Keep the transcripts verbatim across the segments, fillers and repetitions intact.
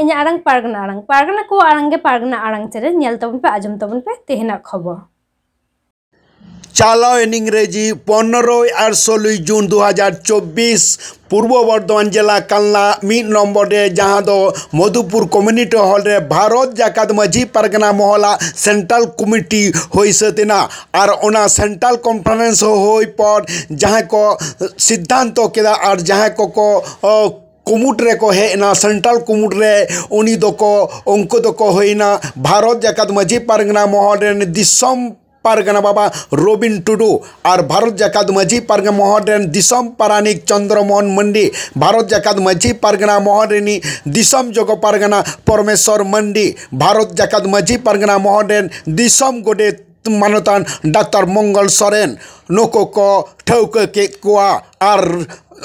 ᱤᱧᱟᱹᱜ ᱟᱲᱟᱝ ᱯᱟᱨᱜᱟᱱᱟ ᱟᱲᱟᱝ, ᱯᱟᱨᱜᱟᱱᱟ ᱠᱚᱣᱟᱜ ᱟᱲᱟᱝ ᱜᱮ ᱯᱟᱨᱜᱟᱱᱟ ᱟᱲᱟᱝ ᱪᱮᱱᱮᱞ ᱧᱮᱞ ᱛᱟᱵᱚᱱ ᱯᱮ, ᱟᱸᱡᱚᱢ ᱛᱟᱵᱚᱱ ᱯᱮ ᱛᱮᱦᱮᱧᱟᱜ ᱠᱷᱚᱵᱚᱨ᱾ ᱪᱟᱞᱟᱣᱮᱱ ᱤᱝᱨᱮᱡᱤ ᱯᱚᱱᱨᱚᱭ ᱟᱨ ᱥᱳᱞᱳᱭ ᱡᱩᱱ ᱫᱩ ᱦᱟᱡᱟᱨ ᱪᱚᱵᱵᱤᱥ, ᱯᱩᱨᱵᱚ ᱵᱚᱨᱫᱷᱚᱢᱟᱱ ᱡᱮᱞᱟ ᱠᱟᱞᱱᱟ ᱢᱤᱫ ᱱᱚᱢᱵᱚᱨ ᱨᱮ, ᱡᱟᱦᱟᱸ ᱫᱚ ᱢᱚᱫᱷᱩᱯᱩᱨ ᱠᱚᱢᱤᱭᱩᱱᱤᱴᱤ ᱦᱚᱞ ᱨᱮ ᱵᱷᱟᱨᱚᱛ ᱡᱟᱠᱟᱛ ᱢᱟᱹᱡᱷᱤ ᱯᱟᱨᱜᱟᱱᱟ ᱢᱚᱦᱚᱞᱟᱜ ᱥᱮᱱᱴᱨᱟᱞ ᱠᱚᱢᱤᱴᱤ ᱦᱩᱭ ᱥᱟᱹᱛ ᱮᱱᱟ᱾ ᱟᱨ ᱚᱱᱟ ᱥᱮᱱᱴᱨᱟᱞ ᱠᱚᱱᱯᱷᱟᱨᱮᱱᱥ ᱦᱩᱭ ᱯᱚᱨ ᱡᱟᱦᱟᱸᱭ ᱠᱚ ᱥᱤᱫᱽᱫᱷᱟᱱᱛᱚ ᱠᱮᱫᱟ ᱟᱨ ᱡᱟᱦᱟᱸᱭ ᱠᱚᱠᱚ, ᱚ, ᱠᱩᱢᱩᱴ ᱨᱮᱠᱚ ᱦᱮᱡ ᱮᱱᱟ, ᱥᱮᱱᱴᱨᱟᱞ ᱠᱩᱢᱩᱴ ᱨᱮ, ᱩᱱᱤ ᱫᱚᱠᱚ, ᱩᱱᱠᱩ ᱫᱚᱠᱚ ᱦᱩᱭᱱᱟ ᱵᱷᱟᱨᱚᱛ ᱡᱟᱠᱟᱛ ᱢᱟᱹᱡᱷᱤ ᱯᱟᱨᱜᱟᱱᱟ ᱢᱚᱦᱚᱞ ᱨᱮᱱ ᱫᱤᱥᱚᱢ ᱯᱟᱨᱜᱟᱱᱟ ᱵᱟᱵᱟ ᱨᱚᱵᱤᱱ ᱴᱩᱰᱩ ᱟᱨ ᱵᱷᱟᱨᱚᱛ ᱡᱟᱠᱟᱛ ᱢᱟᱹᱡᱷᱤ ᱯᱟᱨᱜᱟᱱᱟ ᱢᱚᱦᱚᱞ ᱨᱮᱱ ᱫᱤᱥᱚᱢ ᱯᱟᱨᱟᱱᱤᱠ ᱪᱚᱱᱫᱨᱚ ᱢᱳᱦᱚᱱ ᱢᱟᱱᱰᱤ, ᱵᱷᱟᱨᱚᱛ ᱡᱟᱠᱟᱛ ᱢᱟᱹᱡᱷᱤ ᱯᱟᱨᱜᱟᱱᱟ ᱢᱚᱦᱚᱞ ᱨᱤᱱᱤᱡ ᱫᱤᱥᱚᱢ ᱡᱚᱜᱚ ᱯᱟᱨᱜᱟᱱᱟ ᱯᱚᱨᱢᱮᱥᱚᱨ ᱢᱟᱱᱰᱤ, ᱵᱷᱟᱨᱚᱛ ᱡᱟᱠᱟᱛ ᱢᱟᱹᱡᱷᱤ ᱯᱟᱨᱜᱟᱱᱟ ᱢᱚᱦᱚᱞ ᱨᱮᱱ ᱫᱤᱥᱚᱢ ᱜᱚᱰᱮᱛ ᱢᱟᱱᱚᱛᱟᱱ ᱰᱟᱠᱛᱟᱨ ᱢᱚᱝᱜᱚᱞ ᱥᱚᱨᱮᱱ, ᱱᱩᱠᱩ ᱠᱚ ᱴᱷᱟᱹᱣᱠᱟᱹ ᱠᱮᱫ ᱠᱚᱣᱟ᱾ ᱟᱨ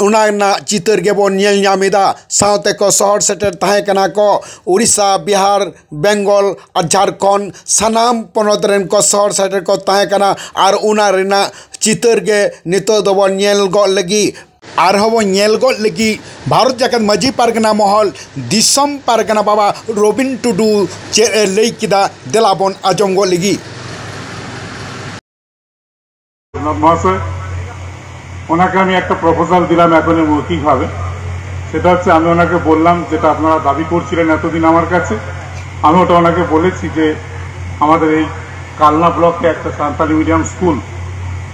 ᱚᱱᱟ ᱨᱮᱱᱟᱜ ᱪᱤᱛᱟᱹᱨ ᱜᱮᱵᱚᱱ ᱧᱮᱞ ᱧᱟᱢ ᱮᱫᱟ᱾ ᱥᱟᱶᱛᱮ ᱠᱚ ᱥᱚᱦᱚᱨ ᱥᱮᱴᱮᱨ ᱛᱟᱦᱮᱸ ᱠᱟᱱᱟ ᱠᱚ ᱩᱲᱤᱥᱥᱟ, ᱵᱤᱦᱟᱨ, ᱵᱮᱝᱜᱚᱞ ᱟᱨ ᱡᱷᱟᱲᱠᱷᱚᱸᱰ, ᱥᱟᱱᱟᱢ ᱯᱚᱱᱚᱛ ᱨᱮᱱ ᱠᱚ ᱥᱚᱦᱚᱨ ᱥᱮᱴᱮᱨ ᱠᱚ ᱛᱟᱦᱮᱸ ᱠᱟᱱᱟ᱾ ᱟᱨ ᱚᱱᱟ ᱨᱮᱱᱟᱜ ᱪᱤᱛᱟᱹᱨ ᱜᱮ ᱱᱤᱛᱚᱜ ᱫᱚᱵᱚᱱ ᱧᱮᱞ ᱜᱚᱫ ᱞᱟᱹᱜᱤᱫ᱾ ᱟᱨᱦᱚᱸ ᱵᱚᱱ ᱧᱮᱞ ᱜᱚᱫ ᱞᱟᱹᱜᱤᱫ ᱵᱷᱟᱨᱚᱛ ᱡᱟᱠᱟᱛ ᱢᱟᱹᱡᱷᱤ ᱯᱟᱨᱜᱟᱱᱟ ᱢᱚᱦᱚᱞ ᱫᱤᱥᱚᱢ ᱯᱟᱨᱜᱟᱱᱟ ᱵᱟᱵᱟ ᱨᱚᱵᱤᱱ ᱴᱩᱰᱩ ᱪᱮᱫ ᱮ ᱞᱟᱹᱭ ᱠᱮᱫᱟ, ᱫᱮᱞᱟ ᱵᱚᱱ ᱟᱸᱡᱚᱢ ᱜᱚᱫ ᱞᱟᱹᱜᱤᱫ᱾ জগন্নাথ মহাশয়, ওনাকে আমি একটা প্রপোজাল দিলাম এখন এই মৌখিকভাবে। সেটা হচ্ছে, আমি ওনাকে বললাম, যেটা আপনারা দাবি করছিলেন এতদিন আমার কাছে, আমি ওটা ওনাকে বলেছি যে আমাদের এই কালনা ব্লকে একটা সান্তালি মিডিয়াম স্কুল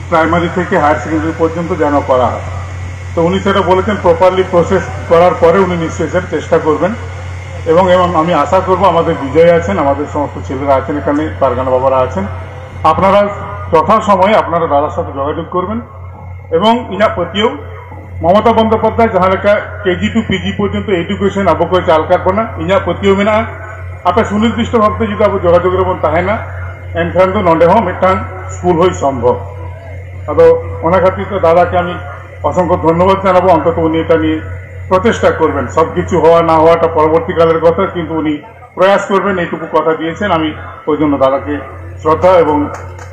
প্রাইমারি থেকে হায়ার সেকেন্ডারি পর্যন্ত যেন করা হয়। তো উনি সেটা বলেছেন, প্রপারলি প্রসেস করার পরে উনি নিশ্চয়ই স্যার চেষ্টা করবেন। এবং এবং আমি আশা করব, আমাদের বিজয় আছেন, আমাদের সমস্ত ছেলেরা আছেন এখানে, পারগানা বাবারা আছেন, আপনারা যথাসময়ে আপনারা দাদার সাথে যোগাযোগ করবেন। এবং ᱤᱧᱟᱹᱜ ᱯᱟᱹᱛᱭᱟᱹᱣ, ᱢᱚᱢᱚᱛᱟ ᱵᱚᱱᱫᱳᱯᱟᱫᱽᱫᱷᱟᱭ ᱡᱟᱦᱟᱸ ᱞᱮᱠᱟ ᱠᱮᱡᱤ ᱴᱩ ᱯᱤᱡᱤ ᱯᱚᱨᱡᱚᱱᱛᱚ ᱮᱰᱩᱠᱮᱥᱚᱱ ᱟᱵᱚ ᱠᱚᱭ ᱪᱟᱞ ᱟᱠᱟᱫ ᱵᱚᱱᱟ, ᱤᱧᱟᱹᱜ ᱯᱟᱹᱛᱭᱟᱹᱣ ᱢᱮᱱᱟᱜᱼᱟ, ᱟᱯᱮ ᱥᱩᱱᱤᱨᱫᱤᱥᱴᱚ ᱵᱷᱟᱵᱛᱮ ᱡᱩᱫᱤ ᱟᱵᱚ ᱡᱳᱜᱟᱡᱳᱜᱽ ᱨᱮᱵᱚᱱ ᱛᱟᱦᱮᱱᱟ, ᱮᱱᱠᱷᱟᱱ ᱫᱚ ᱱᱚᱰᱮ ᱦᱚᱸ ᱢᱤᱫᱴᱟᱝ ᱥᱠᱩᱞ ᱦᱩᱭ ᱥᱚᱢᱵᱷᱚᱵ᱾ ᱟᱫᱚ ᱚᱱᱟ ᱠᱷᱟᱹᱛᱤᱨ ᱛᱮ ᱫᱟᱫᱟᱠᱮ ᱟᱢᱤᱧ অসংখ্য ধন্যবাদ জানাবো। অন্তত উনি এটা নিয়ে প্রচেষ্টা করবেন। সব কিছু হওয়া না হওয়াটা পরবর্তীকালের কথা, কিন্তু উনি প্রয়াস করবেন, এইটুকু কথা দিয়েছেন। আমি ওই জন্য দাদাকে শ্রদ্ধা এবং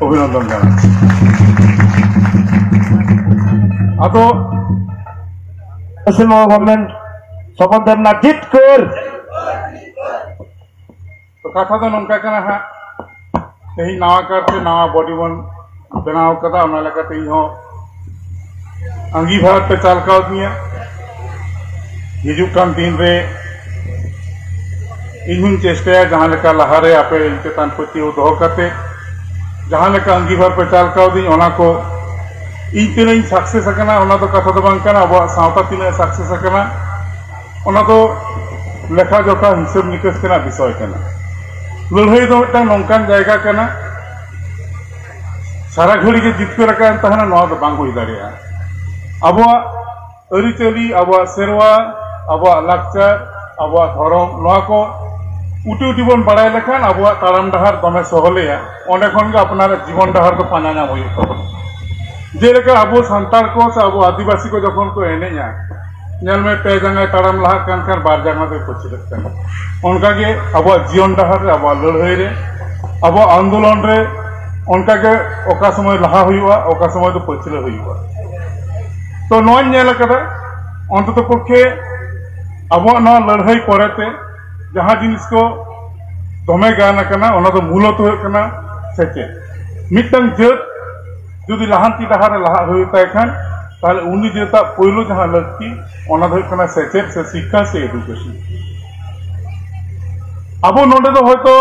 অভিনন্দন জানাচ্ছি। ᱟᱫᱚ ᱯᱚᱥᱪᱤᱢ ᱵᱚᱝᱜᱚ ᱜᱚᱵᱷᱚᱨᱱᱢᱮᱱᱴ ᱥᱚᱯᱚᱛ ᱫᱮᱵᱽᱱᱟ ᱡᱤᱛᱠᱟᱹᱨ᱾ ᱛᱚ, ᱠᱟᱛᱷᱟ ᱫᱚ ᱱᱚᱝᱠᱟ ᱠᱟᱱᱟ ᱦᱟᱸᱜ, ᱛᱮᱦᱮᱧ ᱱᱟᱣᱟ ᱠᱟᱨᱛᱮ ᱱᱟᱣᱟ ᱵᱚᱰᱤ ᱵᱚᱱ ᱵᱮᱱᱟᱣ ᱠᱟᱫᱟ, ᱚᱱᱟ ᱞᱮᱠᱟᱛᱮ ᱤᱧ ᱦᱚᱸ ᱟᱸᱜᱤᱵᱷᱟᱨ ᱯᱮ ᱪᱟᱞ ᱠᱟᱣᱫᱤᱧᱟ᱾ ᱦᱤᱡᱩᱜ ᱠᱟᱱ ᱫᱤᱱ ᱨᱮ ᱤᱧ ᱦᱚᱸᱧ ᱪᱮᱥᱴᱟᱭᱟ, ᱡᱟᱦᱟᱸ ᱞᱮᱠᱟ ᱞᱟᱦᱟᱨᱮ ᱟᱯᱮ ᱤᱧ ᱪᱮᱛᱟᱱ ᱯᱟᱹᱛᱭᱟᱹᱣ ᱫᱚᱦᱚ ᱠᱟᱛᱮ ᱡᱟᱦᱟᱸ ᱞᱮᱠᱟ ᱟᱸᱜᱤᱵᱷᱟᱨ ᱯᱮ ᱪᱟᱞ ᱠᱟᱣᱫᱤᱧ, ᱚᱱᱟ ᱠᱚ ᱤᱧ ᱛᱤᱱᱟᱹᱜ ᱤᱧ ᱥᱟᱠᱥᱮᱥ ᱟᱠᱟᱱᱟ, ᱚᱱᱟ ᱫᱚ ᱠᱟᱛᱷᱟ ᱫᱚ ᱵᱟᱝ ᱠᱟᱱᱟ᱾ ᱟᱵᱚᱣᱟᱜ ᱥᱟᱶᱛᱟ ᱛᱤᱱᱟᱹᱜ ᱥᱟᱠᱥᱮᱥ ᱟᱠᱟᱱᱟ, ᱚᱱᱟ ᱫᱚ ᱞᱮᱠᱷᱟ ᱡᱚᱠᱷᱟ ᱦᱤᱥᱟᱹᱵ ᱱᱤᱠᱟᱹᱥ ᱨᱮᱱᱟᱜ ᱵᱤᱥᱚᱭ ᱠᱟᱱᱟ᱾ ᱞᱟᱹᱲᱦᱟᱹᱭ ᱫᱚ ᱢᱤᱫᱴᱟᱝ ᱱᱚᱝᱠᱟᱱ ᱡᱟᱭᱜᱟ ᱠᱟᱱᱟ, ᱥᱟᱨᱟ ᱜᱷᱟᱹᱲᱤ ᱜᱮ ᱡᱤᱛᱠᱟᱹᱨ ᱟᱠᱟᱱ ᱛᱟᱦᱮᱱᱟ, ᱱᱚᱣᱟ ᱫᱚ ᱵᱟᱝ ᱦᱩᱭ ᱫᱟᱲᱮᱭᱟᱜᱼᱟ᱾ ᱟᱵᱚᱣᱟᱜ ᱟᱹᱨᱤᱪᱟᱹᱞᱤ, ᱟᱵᱚᱣᱟᱜ ᱥᱮᱨᱣᱟ, ᱟᱵᱚᱣᱟᱜ ᱞᱟᱠᱪᱟᱨ, ᱟᱵᱚᱣᱟᱜ ᱫᱷᱚᱨᱚᱢ, ᱱᱚᱣᱟ ᱠᱚ ᱩᱴᱤ ᱩᱴᱤ ᱵᱚᱱ ᱵᱟᱲᱟᱭ ᱞᱮᱠᱷᱟᱱ ᱟᱵᱚᱣᱟᱜ ᱛᱟᱲᱟᱢ ᱰᱟᱦᱟᱨ ᱫᱚᱢᱮ ᱥᱚᱦᱞᱮᱭᱟ᱾ ᱚᱸᱰᱮ ᱠᱷᱚᱱ ᱜᱮ ᱟᱯᱱᱟᱨᱟᱜ ᱡᱤᱵᱚᱱ ᱰᱟᱦᱟᱨ ᱫᱚ ᱯᱟᱸᱡᱟ ᱧᱟᱢ ᱦᱩᱭᱩᱜ ᱛᱟᱵᱚᱱᱟ᱾ ᱡᱮᱞᱮᱠᱟ ᱟᱵᱚ ᱥᱟᱱᱛᱟᱲ ᱠᱚ ᱥᱮ ᱟᱵᱚ ᱟᱹᱫᱤᱵᱟᱹᱥᱤ ᱠᱚ ᱡᱚᱠᱷᱚᱱ ᱠᱚ ᱮᱱᱮᱡᱼᱟ, ᱧᱮᱞ ᱢᱮ, ᱯᱮ ᱡᱟᱸᱜᱟᱭ ᱛᱟᱲᱟᱢ ᱞᱟᱦᱟᱜ ᱠᱟᱱ ᱠᱷᱟᱱ ᱵᱟᱨ ᱡᱟᱸᱜᱟ ᱛᱮ ᱯᱟᱹᱪᱷᱞᱟᱹᱜ ᱠᱟᱱᱟ᱾ ᱚᱱᱠᱟᱜᱮ ᱟᱵᱚᱣᱟᱜ ᱡᱤᱭᱚᱱ ᱰᱟᱦᱟᱨ ᱨᱮ, ᱟᱵᱚᱣᱟᱜ ᱞᱟᱹᱲᱦᱟᱹᱭ ᱨᱮ, ᱟᱵᱚᱣᱟᱜ ᱟᱱᱫᱳᱞᱚᱱ ᱨᱮ ᱚᱱᱠᱟᱜᱮ ᱚᱠᱟ ᱥᱚᱢᱚᱭ ᱞᱟᱦᱟ ᱦᱩᱭᱩᱜᱼᱟ, ᱚᱠᱟ ᱥᱚᱢᱚᱭ ᱫᱚ ᱯᱟᱹᱪᱷᱞᱟᱹ ᱦᱩᱭᱩᱜᱼᱟ᱾ ᱛᱚ, ᱱᱚᱣᱟᱧ ᱧᱮᱞ ᱟᱠᱟᱫᱟ, ᱚᱱᱛᱚᱛᱚ ᱯᱚᱠᱠᱷᱮ ᱟᱵᱚᱣᱟᱜ ᱱᱚᱣᱟ ᱞᱟᱹᱲᱦᱟᱹᱭ ᱯᱚᱨᱮᱛᱮ ᱡᱟᱦᱟᱸ ᱡᱤᱱᱤᱥ ᱠᱚ ᱫᱚᱢᱮ ᱜᱟᱱ ᱟᱠᱟᱱᱟ, ᱚᱱᱟ ᱫᱚ ᱢᱩᱞᱚᱛᱚ ᱦᱩᱭᱩᱜ ᱠᱟᱱᱟ ᱥᱮᱪᱮᱫ᱾ ᱢᱤᱫᱴᱟᱝ ᱡᱟᱹᱛ ᱡᱩᱫᱤ ᱞᱟᱦᱟᱱᱛᱤ ᱰᱟᱦᱟᱨ ᱨᱮ ᱞᱟᱦᱟᱜ ᱦᱩᱭᱩᱜ ᱛᱟᱭ ᱠᱷᱟᱱ, ᱛᱟᱦᱞᱮ ᱩᱱᱤ ᱡᱟᱹᱛᱟᱜ ᱯᱳᱭᱞᱳ ᱡᱟᱦᱟᱸ ᱞᱟᱹᱠᱛᱤ, ᱚᱱᱟ ᱫᱚ ᱦᱩᱭᱩᱜ ᱠᱟᱱᱟ ᱥᱮᱪᱮᱫ ᱥᱮ ᱥᱤᱠᱠᱷᱟ ᱥᱮ ᱮᱰᱩᱠᱮᱥᱚᱱ᱾ ᱟᱵᱚ ᱱᱚᱰᱮ ᱫᱚ ᱦᱚᱭᱛᱳ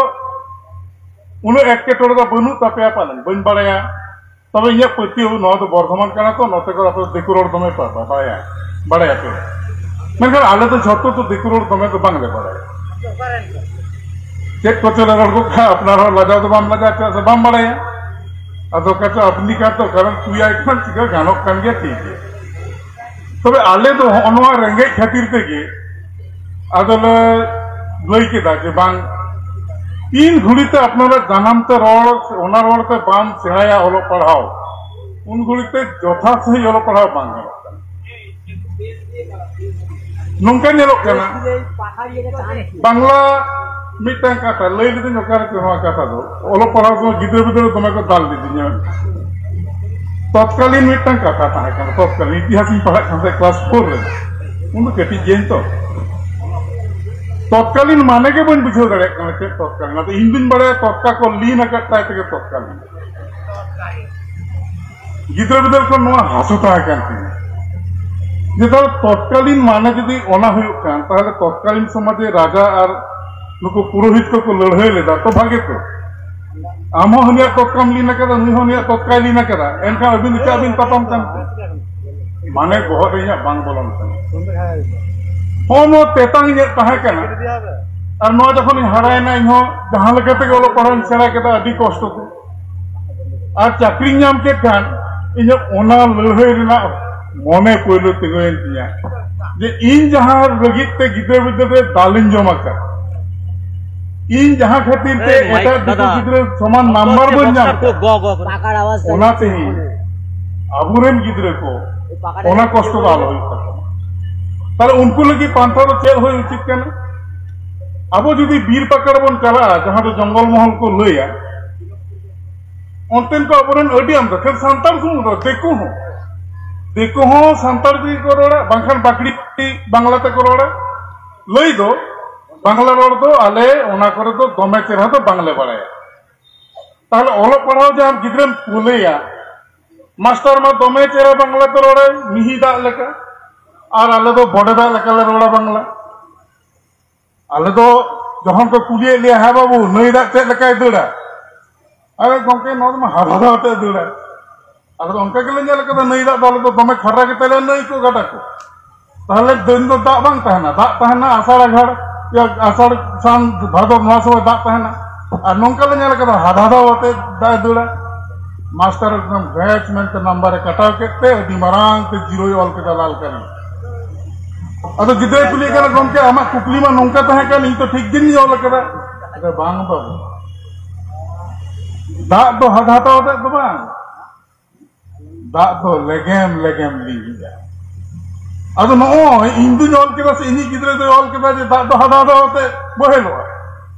ᱩᱱᱟᱹᱜ ᱮᱴᱠᱮᱴᱚᱬᱮ ᱫᱚ ᱵᱟᱹᱱᱩᱜ ᱛᱟᱯᱮᱭᱟ ᱯᱟᱞᱮᱱ, ᱵᱟᱹᱧ ᱵᱟᱲᱟᱭᱟ᱾ ᱛᱚᱵᱮ ᱤᱧᱟᱹᱜ ᱯᱟᱹᱛᱭᱟᱹᱣ, ᱱᱚᱣᱟ ᱫᱚ ᱵᱚᱨᱫᱷᱚᱢᱟᱱ ᱠᱟᱱᱟ ᱛᱚ, ᱱᱚᱛᱮ ᱠᱚ ᱟᱯᱮ ᱫᱤᱠᱩ ᱨᱚᱲ ᱫᱚᱢᱮ ᱯᱮ ᱵᱟᱲᱟᱭᱟ, ᱵᱟᱲᱟᱭᱟᱯᱮ᱾ ᱢᱮᱱᱠᱷᱟᱱ ᱟᱞᱮ ᱫᱚ ᱡᱷᱚᱛᱚ ᱫᱚ ᱫᱤᱠᱩ ᱨᱚᱲ ᱫᱚᱢᱮ ᱫᱚ ᱵᱟᱝᱞᱮ ᱵᱟᱲᱟᱭᱟ᱾ ᱪᱮᱫ ᱠᱚᱪᱚ ᱞᱮ ᱨᱚᱲ ᱜᱚᱫ ᱠᱟᱜᱼᱟ, ᱟᱯᱱᱟᱨ ᱦᱚᱸ ᱞᱟᱡᱟᱣ ᱫᱚ ᱵᱟᱢ ᱞᱟᱡᱟᱜᱼᱟ, ᱪᱮᱫᱟᱜ ᱥᱮ ᱵᱟᱢ ᱵᱟᱲᱟᱭᱟ᱾ ᱟᱫᱚ ᱠᱟᱪᱚ ᱟᱯᱱᱤ ᱠᱟᱛᱚ, ᱠᱟᱨᱚᱱ ᱛᱩᱭ ᱟᱭ ᱠᱷᱟᱱ ᱪᱤᱠᱟᱹ ᱜᱟᱱᱚᱜ ᱠᱟᱱ ᱜᱮᱭᱟ, ᱴᱷᱤᱠ ᱜᱮᱭᱟ᱾ ᱛᱚᱵᱮ ᱟᱞᱮ ᱫᱚ ᱦᱚᱸᱜᱼᱚ ᱱᱚᱣᱟ ᱨᱮᱸᱜᱮᱡ ᱠᱷᱟᱹᱛᱤᱨ ᱛᱮᱜᱮ ᱟᱫᱚᱞᱮ ᱞᱟᱹᱭ ᱠᱮᱫᱟ ᱡᱮ, ᱵᱟᱝ, ᱛᱤᱱ ᱜᱷᱩᱲᱤ ᱛᱮ ᱟᱯᱱᱟᱨᱟᱜ ᱡᱟᱱᱟᱢ ᱛᱮ ᱨᱚᱲ, ᱚᱱᱟ ᱨᱚᱲ ᱛᱮ ᱵᱟᱢ ᱥᱮᱬᱟᱭᱟ ᱚᱞᱚᱜ ᱯᱟᱲᱦᱟᱣ, ᱩᱱ ᱜᱷᱩᱲᱤ ᱛᱮ ᱡᱚᱛᱷᱟᱛ ᱥᱟᱺᱦᱤᱡ ᱚᱞᱚᱜ ᱯᱟᱲᱦᱟᱣ ᱵᱟᱝ ᱜᱟᱱᱚᱜ ᱠᱟᱱᱟ᱾ ᱱᱚᱝᱠᱟ ᱧᱮᱞᱚᱜ ᱠᱟᱱᱟ, ᱵᱟᱝᱞᱟ ᱢᱤᱫᱴᱟᱝ ᱠᱟᱛᱷᱟ ᱞᱟᱹᱭ ᱞᱤᱫᱟᱹᱧ, ᱚᱠᱟᱨᱮ ᱪᱚ ᱱᱚᱣᱟ ᱠᱟᱛᱷᱟ ᱫᱚ, ᱚᱞᱚᱜ ᱯᱟᱲᱦᱟᱣ ᱥᱚᱢᱚᱭ ᱜᱤᱫᱽᱨᱟᱹ ᱯᱤᱫᱽᱨᱟᱹ ᱫᱚᱢᱮ ᱠᱚ ᱫᱟᱞ ᱞᱤᱫᱤᱧᱟ᱾ ᱛᱚᱛᱠᱟᱞᱤᱱ ᱢᱤᱫᱴᱟᱝ ᱠᱟᱛᱷᱟ ᱛᱟᱦᱮᱸ ᱠᱟᱱᱟ, ᱛᱚᱛᱠᱟᱞᱤᱱ ᱤᱛᱤᱦᱟᱥ ᱤᱧ ᱯᱟᱲᱦᱟᱜ ᱠᱟᱱ ᱛᱟᱦᱮᱸᱫ ᱠᱞᱟᱥ ᱯᱷᱳᱨ ᱨᱮ, ᱩᱱ ᱫᱚ ᱠᱟᱹᱴᱤᱡ ᱜᱤᱭᱟᱹᱧ ᱛᱚ᱾ ᱛᱚᱛᱠᱟᱞᱤᱱ ᱢᱟᱱᱮ ᱜᱮ ᱵᱟᱹᱧ ᱵᱩᱡᱷᱟᱹᱣ ᱫᱟᱲᱮᱭᱟᱜ ᱠᱟᱱᱟ, ᱪᱮᱫ ᱛᱚᱛᱠᱟᱞᱤᱱ? ᱟᱫᱚ ᱤᱧ ᱫᱩᱧ ᱵᱟᱲᱟᱭᱟ ᱛᱚᱛᱠᱟ ᱠᱚ ᱞᱤᱱ ᱟᱠᱟᱫ ᱛᱟᱭ ᱛᱮᱜᱮ ᱛᱚᱛᱠᱟᱞᱤᱱ᱾ ᱜᱤᱫᱽᱨᱟᱹ ᱵᱤᱫᱟᱹᱞ ᱠᱷᱚᱱ ᱱᱚᱣᱟ ᱦᱟᱹᱥᱩ ᱛᱟᱦᱮᱸ ᱠᱟᱱ ᱛᱤᱧᱟ᱾ ᱡᱮ ᱛᱟᱦᱞᱮ ᱛᱚᱛᱠᱟᱞᱤᱱ ᱢᱟᱱᱮ ᱡᱩᱫᱤ ᱚᱱᱟ ᱦᱩᱭᱩᱜ ᱠᱷᱟᱱ, ᱛᱟᱦᱞᱮ ᱛᱚᱛᱠᱟᱞᱤᱱ ᱥᱚᱢᱟᱡᱽ ᱨᱮ ᱨᱟᱡᱟ ᱟᱨ ᱱᱩᱠᱩ ᱯᱩᱨᱳᱦᱤᱛ ᱠᱚᱠᱚ ᱞᱟᱹᱲᱦᱟᱹᱭ ᱞᱮᱫᱟ ᱛᱚ ᱵᱷᱟᱜᱮ ᱛᱚ᱾ ᱟᱢ ᱦᱚᱸ ᱦᱟᱹᱱᱤᱭᱟᱜ ᱛᱚᱛᱠᱟᱢ ᱞᱤᱱ ᱟᱠᱟᱫᱟ, ᱱᱩᱭ ᱦᱚᱸ ᱩᱱᱤᱭᱟᱜ ᱛᱚᱛᱠᱟᱭ ᱞᱤᱱ ᱟᱠᱟᱫᱟ, ᱮᱱᱠᱷᱟᱱ ᱟᱹᱵᱤᱱ ᱫᱚ ᱪᱮᱫ ᱵᱤᱱ ᱛᱟᱯᱟᱢ ᱠᱟᱱ ᱛᱮ? ᱢᱟᱱᱮ ᱵᱚᱦᱚᱜ ᱨᱮ ᱤᱧᱟᱹᱜ ᱵᱟᱝ ᱵᱚᱞᱚᱱ ᱠᱟᱱᱟ᱾ ᱦᱚᱸ, ᱱᱚᱣᱟ ᱛᱮᱛᱟᱝ ᱤᱧᱟᱹᱜ ᱛᱟᱦᱮᱸ ᱠᱟᱱᱟ᱾ ᱟᱨ ᱱᱚᱣᱟ ᱡᱚᱠᱷᱚᱱ ᱤᱧ ᱦᱟᱨᱟᱭᱮᱱᱟ, ᱤᱧ ᱦᱚᱸ ᱡᱟᱦᱟᱸ ᱞᱮᱠᱟ ᱛᱮᱜᱮ ᱚᱞᱚᱜ ᱯᱟᱲᱦᱟᱜ ᱤᱧ ᱥᱮᱬᱟ ᱠᱮᱫᱟ ᱟᱹᱰᱤ ᱠᱚᱥᱴᱚ ᱛᱮ᱾ ᱟᱨ ᱪᱟᱹᱠᱨᱤᱧ ᱧᱟᱢ ᱠᱮᱫ ᱠᱷᱟᱱ ᱤᱧᱟᱹᱜ ᱚᱱᱟ ᱞᱟᱹᱲᱦᱟᱹᱭ ᱨᱮᱱᱟᱜ ᱢᱚᱱᱮ ᱯᱳᱭᱞᱳ ᱛᱤᱸᱜᱩᱭᱮᱱ ᱛᱤᱧᱟ, ᱡᱮ ᱤᱧ ᱡᱟᱦᱟᱸ ᱞᱟᱹᱜᱤᱫ ᱛᱮ ᱜᱤᱫᱽᱨᱟᱹ ᱵᱤᱫᱽᱨᱟᱹ ᱨᱮ ᱫᱟᱞᱤᱧ ᱡᱚᱢ ᱟᱠᱟᱫ, ᱤᱧ ᱡᱟᱦᱟᱸ ᱠᱷᱟᱹᱛᱤᱨ ᱛᱮ ᱮᱭ, ᱢᱟᱭᱤᱠ ᱮᱴᱟᱜ ᱫᱤᱠᱩ ᱫᱟᱫᱟ, ᱜᱤᱫᱽᱨᱟᱹ ᱥᱚᱢᱟᱱ ᱱᱟᱢᱵᱟᱨ ᱵᱟᱹᱧ ᱧᱟᱢ ᱟᱠᱟᱫ, ᱜᱚ, ᱜᱚ, ᱜᱚ᱾ ᱚᱱᱟ ᱛᱮᱦᱮᱧ ᱟᱵᱚᱨᱮᱱ ᱜᱤᱫᱽᱨᱟᱹ ᱠᱚ ᱚᱱᱟ ᱠᱚᱥᱴᱚ ᱫᱚ ᱟᱞᱚ ᱦᱩᱭᱩᱜ ᱛᱟᱠᱚ᱾ ᱛᱟᱦᱞᱮ ᱩᱱᱠᱩ ᱞᱟᱹᱜᱤᱫ ᱯᱟᱱᱛᱷᱟ ᱫᱚ ᱪᱮᱫ ᱦᱩᱭ ᱩᱪᱤᱛ ᱠᱟᱱᱟ? ᱟᱵᱚ ᱡᱩᱫᱤ ᱵᱤᱨ ᱯᱟᱠᱟᱲ ᱵᱚᱱ ᱪᱟᱞᱟᱜᱼᱟ, ᱡᱟᱦᱟᱸ ᱫᱚ ᱡᱚᱝᱜᱚᱞ ᱢᱚᱦᱚᱞ ᱠᱚ ᱞᱟᱹᱭᱟ, ᱚᱱᱛᱮᱱ ᱠᱚ ᱟᱵᱚᱨᱮᱱ ᱟᱹᱰᱤ ᱟᱢᱫᱟ, ᱠᱷᱟᱹᱞᱤ ᱥᱟᱱᱛᱟᱲ ᱥᱩᱢᱩᱝ ᱫᱚ, ᱫᱤᱠᱩ ᱦᱚᱸ, ᱫᱤᱠᱩ ᱦᱚᱸ ᱥᱟᱱᱛᱟᱲ ᱛᱮᱜᱮ ᱠᱚ ᱨᱚᱲᱟ, ᱵᱟᱝᱠᱷᱟᱱ ᱵᱟᱠᱲᱤ ᱵᱟᱝᱞᱟ ᱛᱮᱠᱚ ᱨᱚᱲᱟ᱾ ᱞᱟᱹᱭ ᱫᱚ ᱵᱟᱝᱞᱟ ᱨᱚᱲ ᱫᱚ ᱟᱞᱮ ᱚᱱᱟ ᱠᱚᱨᱮ ᱫᱚ ᱫᱚᱢᱮ ᱪᱮᱦᱨᱟ ᱫᱚ ᱵᱟᱝᱞᱮ ᱵᱟᱲᱟᱭᱟ᱾ ᱛᱟᱦᱞᱮ ᱚᱞᱚᱜ ᱯᱟᱲᱦᱟᱣ ᱡᱟᱦᱟᱸ ᱜᱤᱫᱽᱨᱟᱹᱢ ᱠᱩᱞᱮᱭᱟ, ᱢᱟᱥᱴᱟᱨ ᱢᱟ ᱫᱚᱢᱮ ᱪᱮᱦᱨᱟ ᱵᱟᱝᱞᱟ ᱛᱮ ᱨᱚᱲᱟᱭ, ᱢᱤᱦᱤ ᱫᱟᱜ ᱞᱮᱠᱟ, ᱟᱨ ᱟᱞᱮ ᱫᱚ ᱵᱚᱰᱮ ᱫᱟᱜ ᱞᱮᱠᱟ ᱞᱮ ᱨᱚᱲᱟ ᱵᱟᱝᱞᱟ᱾ ᱟᱞᱮ ᱫᱚ ᱡᱚᱠᱷᱚᱱ ᱠᱚ ᱠᱩᱞᱤᱭᱮᱫ ᱞᱮᱭᱟ, "ᱦᱮᱸ ᱵᱟᱹᱵᱩ, ᱱᱟᱹᱭ ᱫᱟᱜ ᱪᱮᱫ ᱞᱮᱠᱟᱭ ᱫᱟᱹᱲᱟ?" ᱟᱨᱮ ᱜᱚᱢᱠᱮ, ᱱᱚᱣᱟ ᱫᱚ ᱢᱟ ᱦᱟᱫᱷᱟ ᱫᱷᱟᱣ ᱟᱛᱮ ᱫᱟᱹᱲᱟ᱾ ᱟᱞᱮ ᱫᱚ ᱚᱱᱠᱟ ᱜᱮᱞᱮ ᱧᱮᱞ ᱠᱟᱫᱟ, ᱱᱟᱹᱭ ᱫᱟᱜ ᱫᱚ ᱟᱞᱮ ᱫᱚ ᱫᱚᱢᱮ ᱠᱷᱟᱨᱟ ᱜᱮᱛᱟᱞᱮᱭᱟ ᱱᱟᱹᱭ ᱠᱚ, ᱜᱟᱰᱟ ᱠᱚ᱾ ᱛᱟᱦᱞᱮ ᱫᱤᱱ ᱫᱚ ᱫᱟᱜ ᱵᱟᱝ ᱛᱟᱦᱮᱱᱟ, ᱫᱟᱜ ᱛᱟᱦᱮᱱᱟ ᱟᱥᱟᱲ ᱟᱜᱷᱟᱲ, ᱤᱭᱟᱹ, ᱟᱥᱟᱲ ᱥᱟᱱ ᱵᱷᱟᱫᱚᱨ, ᱱᱚᱣᱟ ᱥᱚᱢᱚᱭ ᱫᱟᱜ ᱛᱟᱦᱮᱱᱟ᱾ ᱟᱨ ᱱᱚᱝᱠᱟ ᱞᱮ ᱧᱮᱞ ᱠᱟᱫᱟ, ᱦᱟᱫᱷᱟ ᱫᱷᱟᱣ ᱟᱛᱮ ᱫᱟᱜ ᱮ ᱫᱟᱹᱲᱟ᱾ ᱢᱟᱥᱴᱟᱨ ᱮᱠᱫᱚᱢ ᱵᱷᱮᱪ ᱢᱮᱱᱛᱮ ᱱᱟᱢᱵᱟᱨ ᱮ ᱠᱟᱴᱟᱣ ᱠᱮᱫ ᱛᱮ ᱟᱹᱰᱤ ᱢᱟᱨᱟᱝ ᱛᱮ ᱡᱤᱨᱳᱭ ᱚᱞ ᱠᱮᱫᱟ ᱞᱟᱞ ᱠᱟᱹᱞᱤ᱾ ᱟᱫᱚ ᱜᱤᱫᱽᱨᱟᱹᱭ ᱠᱩᱞᱤᱭᱮ ᱠᱟᱱᱟ, "ᱜᱚᱢᱠᱮ, ᱟᱢᱟᱜ ᱠᱩᱠᱞᱤ ᱢᱟ ᱱᱚᱝᱠᱟ ᱛᱟᱦᱮᱸ ᱠᱟᱱ, ᱤᱧ ᱛᱚ ᱴᱷᱤᱠ ᱜᱤᱧ ᱚᱞ ᱠᱟᱫᱟ᱾" ᱟᱫᱚ, "ᱵᱟᱝ ᱵᱟᱹᱵᱩ, ᱫᱟᱜ ᱫᱚ ᱦᱟᱫᱷᱟ ᱦᱟᱛᱟᱣ ᱟᱛᱮᱫ ᱫᱚ ᱵᱟᱝ, ᱫᱟᱜ ᱫᱚ ᱞᱮᱜᱮᱢ ᱞᱮᱜᱮᱢ ᱞᱤᱸᱜᱤᱭᱟ᱾" ᱟᱫᱚ ᱱᱚᱜᱼᱚᱭ ᱤᱧ ᱫᱩᱧ ᱚᱞ ᱠᱮᱫᱟ ᱥᱮ ᱤᱧᱤᱡ ᱜᱤᱫᱽᱨᱟᱹ ᱫᱚᱭ ᱚᱞ ᱠᱮᱫᱟ ᱡᱮ ᱫᱟᱜ ᱫᱚ ᱦᱟᱫᱷᱟ ᱦᱟᱫᱷᱟ ᱟᱛᱮ ᱵᱚᱦᱮᱞᱚᱜᱼᱟ᱾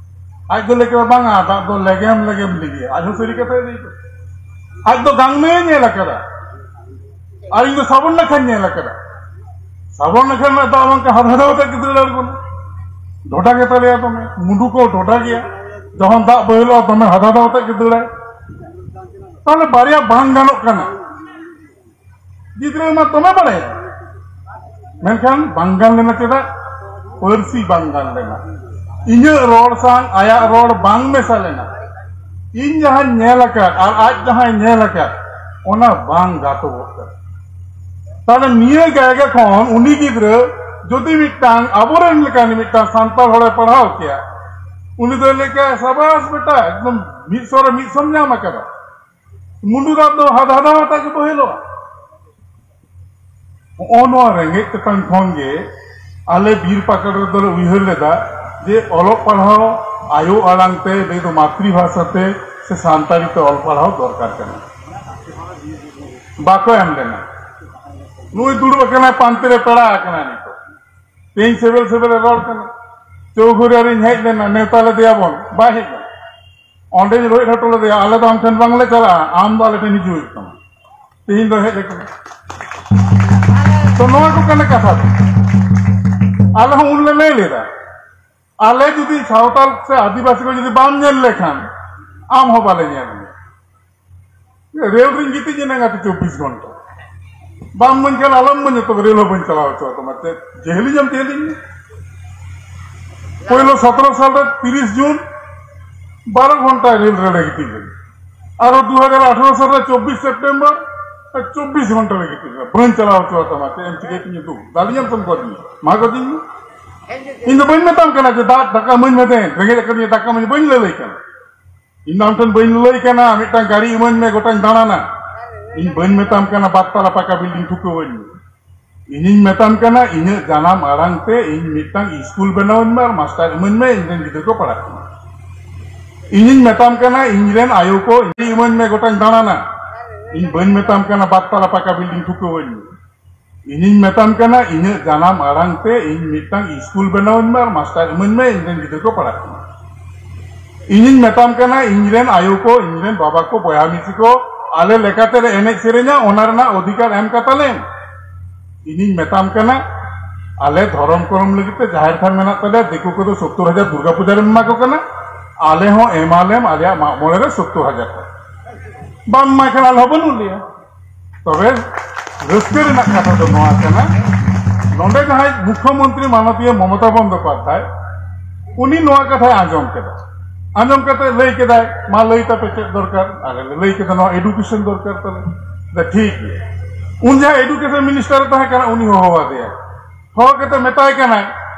ᱟᱡ ᱫᱚ ᱞᱟᱹᱭ ᱠᱮᱫᱟ, "ᱵᱟᱝᱟ, ᱫᱟᱜ ᱫᱚ ᱞᱮᱜᱮᱢ ᱞᱮᱜᱮᱢ ᱞᱤᱸᱜᱤᱭᱟ᱾" ᱟᱡ ᱦᱚᱸ ᱥᱟᱹᱨᱤ ᱠᱟᱛᱷᱟᱭ ᱞᱟᱹᱭ ᱠᱮᱫᱟ᱾ ᱟᱡ ᱫᱚ ᱜᱟᱝ ᱱᱟᱹᱭᱮ ᱧᱮᱞ ᱟᱠᱟᱫᱟ, ᱟᱨ ᱤᱧ ᱫᱚ ᱥᱟᱵᱚᱱ ᱱᱟᱠᱷᱟᱧ ᱧᱮᱞ ᱟᱠᱟᱫᱟ᱾ ᱥᱟᱵᱚᱱ ᱱᱟᱠᱷᱟ ᱨᱮᱱᱟᱜ ᱫᱟᱜ ᱵᱟᱝᱠᱷᱟᱱ ᱦᱟᱫᱷᱟ ᱦᱟᱫᱷᱟ ᱟᱛᱮ ᱜᱤᱫᱽᱨᱟᱹ ᱟᱬᱜᱚᱱᱟ᱾ ᱰᱚᱰᱟ ᱜᱮᱛᱟ ᱞᱮᱭᱟ ᱫᱚᱢᱮ, ᱢᱩᱰᱩ ᱠᱚ ᱰᱚᱰᱟ ᱜᱮᱭᱟ᱾ ᱡᱚᱠᱷᱚᱱ ᱫᱟᱜ ᱵᱚᱦᱮᱞᱚᱜᱼᱟ, ᱫᱚᱢᱮ ᱦᱟᱫᱟ ᱦᱟᱫᱟ ᱟᱛᱮ ᱜᱮ ᱫᱟᱹᱲᱟᱭ᱾ ᱛᱟᱦᱞᱮ ᱵᱟᱨᱭᱟ ᱵᱟᱝ ᱜᱟᱱᱚᱜ ᱠᱟᱱᱟ᱾ ᱜᱤᱫᱽᱨᱟᱹ ᱢᱟ ᱫᱚᱢᱮ ᱵᱟᱲᱟᱭᱟ, ᱢᱮᱱᱠᱷᱟᱱ ᱵᱟᱝ ᱜᱟᱱ ᱞᱮᱱᱟ᱾ ᱪᱮᱫᱟᱜ? ᱯᱟᱹᱨᱥᱤ ᱵᱟᱝ ᱜᱟᱱ ᱞᱮᱱᱟ᱾ ᱤᱧᱟᱹᱜ ᱨᱚᱲ ᱥᱟᱶ ᱟᱭᱟᱜ ᱨᱚᱲ ᱵᱟᱝ ᱢᱮᱥᱟ ᱞᱮᱱᱟ᱾ ᱤᱧ ᱡᱟᱦᱟᱸᱧ ᱧᱮᱞ ᱟᱠᱟᱫ ᱟᱨ ᱟᱡ ᱡᱟᱦᱟᱸᱭ ᱧᱮᱞ ᱟᱠᱟᱫ, ᱚᱱᱟ ᱵᱟᱝ ᱜᱟᱛᱚᱜᱚᱜ ᱠᱟᱱᱟ᱾ ᱛᱟᱦᱞᱮ ᱱᱤᱭᱟᱹ ᱡᱟᱭᱜᱟ ᱠᱷᱚᱱ ᱩᱱᱤ ᱜᱤᱫᱽᱨᱟᱹ ᱡᱩᱫᱤ ᱢᱤᱫᱴᱟᱝ ᱟᱵᱚᱨᱮᱱ ᱞᱮᱠᱟᱱ ᱢᱤᱫᱴᱟᱝ ᱥᱟᱱᱛᱟᱲ ᱦᱚᱲᱮ ᱯᱟᱲᱦᱟᱣ ᱠᱮᱭᱟ, ᱩᱱᱤ ᱫᱚᱭ ᱞᱟᱹᱭ ᱠᱮᱭᱟ, "ᱥᱟᱵᱟᱥ ᱵᱮᱴᱟ, ᱮᱠᱫᱚᱢ ᱢᱤᱫ ᱥᱚ ᱨᱮ ᱢᱤᱫ ᱥᱚᱢ ᱧᱟᱢ ᱟᱠᱟᱫᱟ, ᱢᱩᱰᱩ ᱫᱟᱜ ᱫᱚ ᱦᱟᱫ ᱦᱟᱫᱟ ᱟᱛᱮ ᱜᱮ ᱵᱚᱦᱮᱞᱚᱜᱼᱟ᱾" ᱦᱚᱸᱜᱼᱚ ᱱᱚᱣᱟ ᱨᱮᱸᱜᱮᱡ ᱛᱮᱛᱟᱝ ᱠᱷᱚᱱ ᱜᱮ ᱟᱞᱮ ᱵᱤᱨ ᱯᱟᱠᱟᱲ ᱨᱮᱫᱚᱞᱮ ᱩᱭᱦᱟᱹᱨ ᱞᱮᱫᱟ ᱡᱮ ᱚᱞᱚᱜ ᱯᱟᱲᱦᱟᱣ ᱟᱭᱳ ᱟᱲᱟᱝ ᱛᱮ, ᱞᱟᱹᱭ ᱫᱚ ᱢᱟᱛᱨᱤ ᱵᱷᱟᱥᱟ ᱛᱮ ᱥᱮ ᱥᱟᱱᱛᱟᱲᱤ ᱛᱮ ᱚᱞ ᱯᱟᱲᱦᱟᱣ ᱫᱚᱨᱠᱟᱨ ᱠᱟᱱᱟ᱾ ᱵᱟᱠᱚ ᱮᱢ ᱞᱮᱱᱟ᱾ ᱱᱩᱭ ᱫᱩᱲᱩᱵ ᱟᱠᱟᱱᱟᱭ ᱯᱟᱱᱛᱮ ᱨᱮ, ᱯᱮᱲᱟ ᱟᱠᱟᱱᱟᱭ ᱱᱤᱛᱚᱜ᱾ ᱛᱮᱦᱮᱧ ᱥᱤᱵᱤᱞ ᱥᱤᱵᱤᱞ ᱮ ᱨᱚᱲ ᱠᱟᱱᱟ, "ᱪᱳᱣᱜᱷᱩᱨᱤᱭᱟ ᱨᱤᱧ ᱦᱮᱡ ᱞᱮᱱᱟ, ᱱᱮᱣᱛᱟ ᱞᱮᱫᱮᱭᱟ ᱵᱚᱱ", ᱵᱟᱭ ᱦᱮᱡ ᱞᱮᱱᱟ᱾ ᱚᱸᱰᱮᱧ ᱨᱚᱦᱮᱫ ᱦᱚᱴᱚ ᱞᱮᱫᱮᱭᱟ, "ᱟᱞᱮ ᱫᱚ ᱟᱢ ᱴᱷᱮᱱ ᱵᱟᱝᱞᱮ ᱪᱟᱞᱟᱜᱼᱟ, ᱟᱢ ᱫᱚ ᱟᱞᱮ ᱴᱷᱮᱱ ᱦᱤᱡᱩᱜ ᱦᱩᱭᱩᱜ ᱛᱟᱢᱟ᱾" ᱛᱮᱦᱮᱧ ᱫᱚ ᱦᱮᱡ ᱟᱠᱟᱱᱟ᱾ ᱛᱚ ᱱᱚᱣᱟ ᱠᱚ ᱠᱟᱱᱟ ᱠᱟᱛᱷᱟ ᱫᱚ᱾ ᱟᱞᱮ ᱦᱚᱸ ᱩᱱᱞᱮ ᱞᱟᱹᱭ ᱞᱮᱫᱟ, ᱟᱞᱮ ᱡᱩᱫᱤ ᱥᱟᱶᱛᱟᱞ ᱥᱮ ᱟᱹᱫᱤᱵᱟᱹᱥᱤ ᱠᱚ ᱡᱩᱫᱤ ᱵᱟᱢ ᱧᱮᱞ ᱞᱮᱠᱷᱟᱱ, ᱟᱢ ᱦᱚᱸ ᱵᱟᱞᱮ ᱧᱮᱞ ᱢᱮᱭᱟ᱾ ᱨᱮᱞ ᱨᱤᱧ ᱜᱤᱛᱤᱡ ᱮᱱᱟ ᱜᱟᱛᱮ ᱪᱚᱵᱵᱤᱥ ᱜᱷᱚᱱᱴᱟ᱾ ᱵᱟᱢ ᱢᱟᱹᱧ ᱠᱷᱟᱱ ᱟᱞᱚᱢ ᱢᱟᱹᱧᱟ, ᱛᱚᱵᱮ ᱨᱮᱞ ᱦᱚᱸ ᱵᱟᱹᱧ ᱪᱟᱞᱟᱣ ᱦᱚᱪᱚ ᱟᱛᱟᱢᱟ᱾ ᱪᱮᱫ ᱡᱮᱦᱮᱞᱤᱧ ᱮᱢ ᱡᱮᱦᱮᱞᱤᱧ ᱢᱮ᱾ ᱯᱳᱭᱞᱳ ᱥᱚᱛᱨᱚ ᱥᱟᱞ ᱨᱮ ᱛᱤᱨᱤᱥ ᱡᱩᱱ ᱵᱟᱨᱚ ᱜᱷᱚᱱᱴᱟ ᱨᱮᱞ ᱨᱮᱞᱮ ᱜᱤᱛᱤᱡ ᱞᱮᱱᱟ᱾ ᱟᱨᱚ ᱫᱩ ᱦᱟᱡᱟᱨ ᱟᱴᱷᱟᱨᱚ ᱥᱟᱞ ᱨᱮ ᱪᱚᱵᱵᱤᱥ ᱥᱮᱯᱴᱮᱢᱵᱚᱨ ᱪᱚᱵᱵᱤᱥ ᱜᱷᱚᱱᱴᱟ ᱞᱮ ᱜᱤᱛᱤᱡ ᱞᱮᱱᱟ᱾ ᱵᱟᱹᱧ ᱪᱟᱞᱟᱣ ᱦᱚᱪᱚ ᱟᱛᱟᱢᱟ, ᱪᱮᱫ ᱮᱢ ᱪᱤᱠᱟᱹᱭ ᱛᱤᱧᱟ ᱫᱩ? ᱫᱟᱞᱤᱧᱟᱢ ᱥᱮᱢ ᱜᱚᱡ ᱤᱧᱟ? ᱢᱟ ᱜᱚᱡ ᱤᱧ ᱢᱮ᱾ ᱤᱧ ᱫᱚ ᱵᱟᱹᱧ ᱢᱮᱛᱟᱢ ᱠᱟᱱᱟ ᱡᱮ ᱫᱟᱜ ᱫᱟᱠᱟ ᱤᱢᱟᱹᱧ ᱢᱮ, ᱫᱮᱱ ᱨᱮᱸᱜᱮᱡ ᱟᱠᱟᱫᱤᱧᱟ ᱫᱟᱠᱟ ᱤᱢᱟᱹᱧ, ᱵᱟᱹᱧ ᱞᱟᱹᱞᱟᱹᱭ ᱠᱟᱱᱟ᱾ ᱤᱧ ᱫᱚ ᱟᱢ ᱴᱷᱮᱱ ᱵᱟᱹᱧ ᱞᱟᱹᱞᱟᱹᱭ ᱠᱟᱱᱟ, ᱢᱤᱫᱴᱟᱝ ᱜᱟᱹᱰᱤ ᱤᱢᱟᱹᱧ ᱢᱮ, ᱜᱚᱴᱟᱧ ᱫᱟᱬᱟᱱᱟ᱾ ᱤᱧ ᱵᱟᱹᱧ ᱢᱮᱛᱟᱢ ᱠᱟᱱᱟ ᱵᱟᱨ ᱛᱟᱞᱟ ᱯᱟᱠᱟ ᱵᱤᱞᱰᱤᱝ ᱴᱷᱩᱠᱟᱹᱣᱟᱹᱧ ᱢᱮ᱾ ᱤᱧᱤᱧ ᱢᱮᱛᱟᱢ ᱠᱟᱱᱟ ᱤᱧᱟᱹᱜ ᱡᱟᱱᱟᱢ ᱟᱲᱟᱝ ᱛᱮ ᱤᱧ ᱢᱤᱫᱴᱟᱝ ᱤᱥᱠᱩᱞ ᱵᱮᱱᱟᱣᱟᱹᱧ ᱢᱮ ᱟᱨ ᱢᱟᱥᱴᱟᱨ ᱤᱢᱟᱹᱧ ᱢᱮ, ᱤᱧ ᱨᱮᱱ ᱜᱤᱫᱽᱨᱟᱹ ᱠᱚ ᱯᱟᱲᱦᱟᱜ ᱠᱟᱱᱟ᱾ ᱤᱧᱤᱧ ᱢᱮᱛᱟᱢ ᱠᱟᱱᱟ ᱤᱧ ᱨᱮᱱ ᱟᱭᱳ ᱠᱚ ᱤᱢᱟᱹᱧ ᱢᱮ, ᱜᱚᱴᱟᱧ ᱫᱟᱬᱟᱱᱟ᱾ ᱤᱧ ᱵᱟᱹᱧ ᱢᱮᱛᱟᱢ ᱠᱟᱱᱟ ᱵᱟᱨ ᱛᱟᱞᱟ ᱯᱟᱠᱟ ᱵᱤᱞᱰᱤᱝ ᱴᱷᱩᱠᱟᱹᱣᱟᱹᱧ ᱢᱮ᱾ ᱤᱧᱤᱧ ᱢᱮᱛᱟᱢ ᱠᱟᱱᱟ ᱤᱧᱟᱹᱜ ᱡᱟᱱᱟᱢ ᱟᱲᱟᱝ ᱛᱮ ᱤᱧ ᱢᱤᱫᱴᱟᱝ ᱤᱥᱠᱩᱞ ᱵᱮᱱᱟᱣᱟᱹᱧ ᱢᱮ ᱟᱨ ᱢᱟᱥᱴᱟᱨ ᱤᱢᱟᱹᱧ ᱢᱮ, ᱤᱧ ᱨᱮᱱ ᱜᱤᱫᱽᱨᱟᱹ ᱠᱚ ᱯᱟᱲᱦᱟᱜ ᱠᱟᱱᱟ᱾ ᱤᱧᱤᱧ ᱢᱮᱛᱟᱢ ᱠᱟᱱᱟ ᱤᱧ ᱨᱮᱱ ᱟᱭᱳ ᱠᱚ, ᱤᱧ ᱨᱮᱱ ᱵᱟᱵᱟ ᱠᱚ, ᱵᱚᱭᱦᱟ ᱢᱤᱥᱤ ᱠᱚ ᱟᱞᱮ ᱞᱮᱠᱟᱛᱮ ᱞᱮ ᱮᱱᱮᱡ ᱥᱮᱨᱮᱧᱟ, ᱚᱱᱟ ᱨᱮᱱᱟᱜ ᱚᱫᱷᱤᱠᱟᱨ ᱮᱢ ᱠᱟᱛᱟᱞᱮᱢ᱾ ᱤᱧᱤᱧ ᱢᱮᱛᱟᱢ ᱠᱟᱱᱟ ᱟᱞᱮ ᱫᱷᱚᱨᱚᱢ ᱠᱚᱨᱚᱢ ᱞᱟᱹᱜᱤᱫ ᱛᱮ ᱡᱟᱦᱮᱨ ᱛᱷᱟᱱ ᱢᱮᱱᱟᱜ ᱛᱟᱞᱮᱭᱟ, ᱫᱤᱠᱩ ᱠᱚᱫᱚ ᱥᱚᱛᱛᱚᱨ ᱦᱟᱡᱟᱨ ᱫᱩᱨᱜᱟ ᱯᱩᱡᱟ ᱨᱮᱢ ᱮᱢᱟ ᱠᱚ ᱠᱟᱱᱟ, ᱟᱞᱮ ᱦᱚᱸ ᱮᱢᱟᱞᱮᱢ ᱟᱞᱮᱭᱟᱜ ᱢᱟᱜ ᱢᱚᱬᱮ ᱨᱮ ᱥᱚᱛᱛᱚᱨ ᱦᱟᱡᱟᱨ ᱴᱟᱠᱟ᱾ ᱵᱟᱢ ᱮᱢᱟᱭ ᱠᱷᱟᱱ ᱟᱞᱮ ᱦᱚᱸ ᱵᱟᱹᱱᱩᱜ ᱞᱮᱭᱟ᱾ ᱛᱚᱵᱮ ᱨᱟᱹᱥᱠᱟᱹ ᱨᱮᱱᱟᱜ ᱠᱟᱛᱷᱟ ᱫᱚ ᱱᱚᱣᱟ ᱠᱟᱱᱟ, ᱱᱚᱰᱮ ᱡᱟᱦᱟᱸᱭ ᱢᱩᱠᱷᱭᱚᱢᱚᱱᱛᱨᱤ ᱢᱟᱱᱚᱛᱤᱭᱟᱹ ᱢᱚᱢᱚᱛᱟ ᱵᱚᱱᱫᱚᱯᱟᱫᱽᱫᱷᱟᱭ, ᱩᱱᱤ ᱱᱚᱣᱟ ᱠᱟᱛᱷᱟᱭ ᱟᱸᱡᱚᱢ ᱠᱮᱫᱟ᱾ ᱟᱸᱡᱚᱢ ᱠᱟᱛᱮ ᱞᱟᱹᱭ ᱠᱮᱫᱟᱭ, "ᱢᱟ ᱞᱟᱹᱭ ᱛᱟᱯᱮ ᱪᱮᱫ ᱫᱚᱨᱠᱟᱨ?" ᱟᱞᱮ ᱞᱮ ᱞᱟᱹᱭ ᱠᱮᱫᱟ, "ᱱᱚᱣᱟ ᱮᱰᱩᱠᱮᱥᱚᱱ ᱫᱚᱨᱠᱟᱨ ᱛᱟᱞᱮ᱾" ᱴᱷᱤᱠ ᱜᱮᱭᱟ, ᱩᱱ ᱡᱟᱦᱟᱸ ᱮᱰᱩᱠᱮᱥᱚᱱ ᱢᱤᱱᱤᱥᱴᱟᱨ ᱮ ᱛᱟᱦᱮᱸ ᱠᱟᱱᱟ, ᱩᱱᱤ ᱦᱚᱦᱚ ᱟᱫᱮᱭᱟ᱾ ᱦᱚᱦᱚ ᱠᱟᱛᱮ ᱢᱮᱛᱟᱭ ᱠᱟᱱᱟᱭ,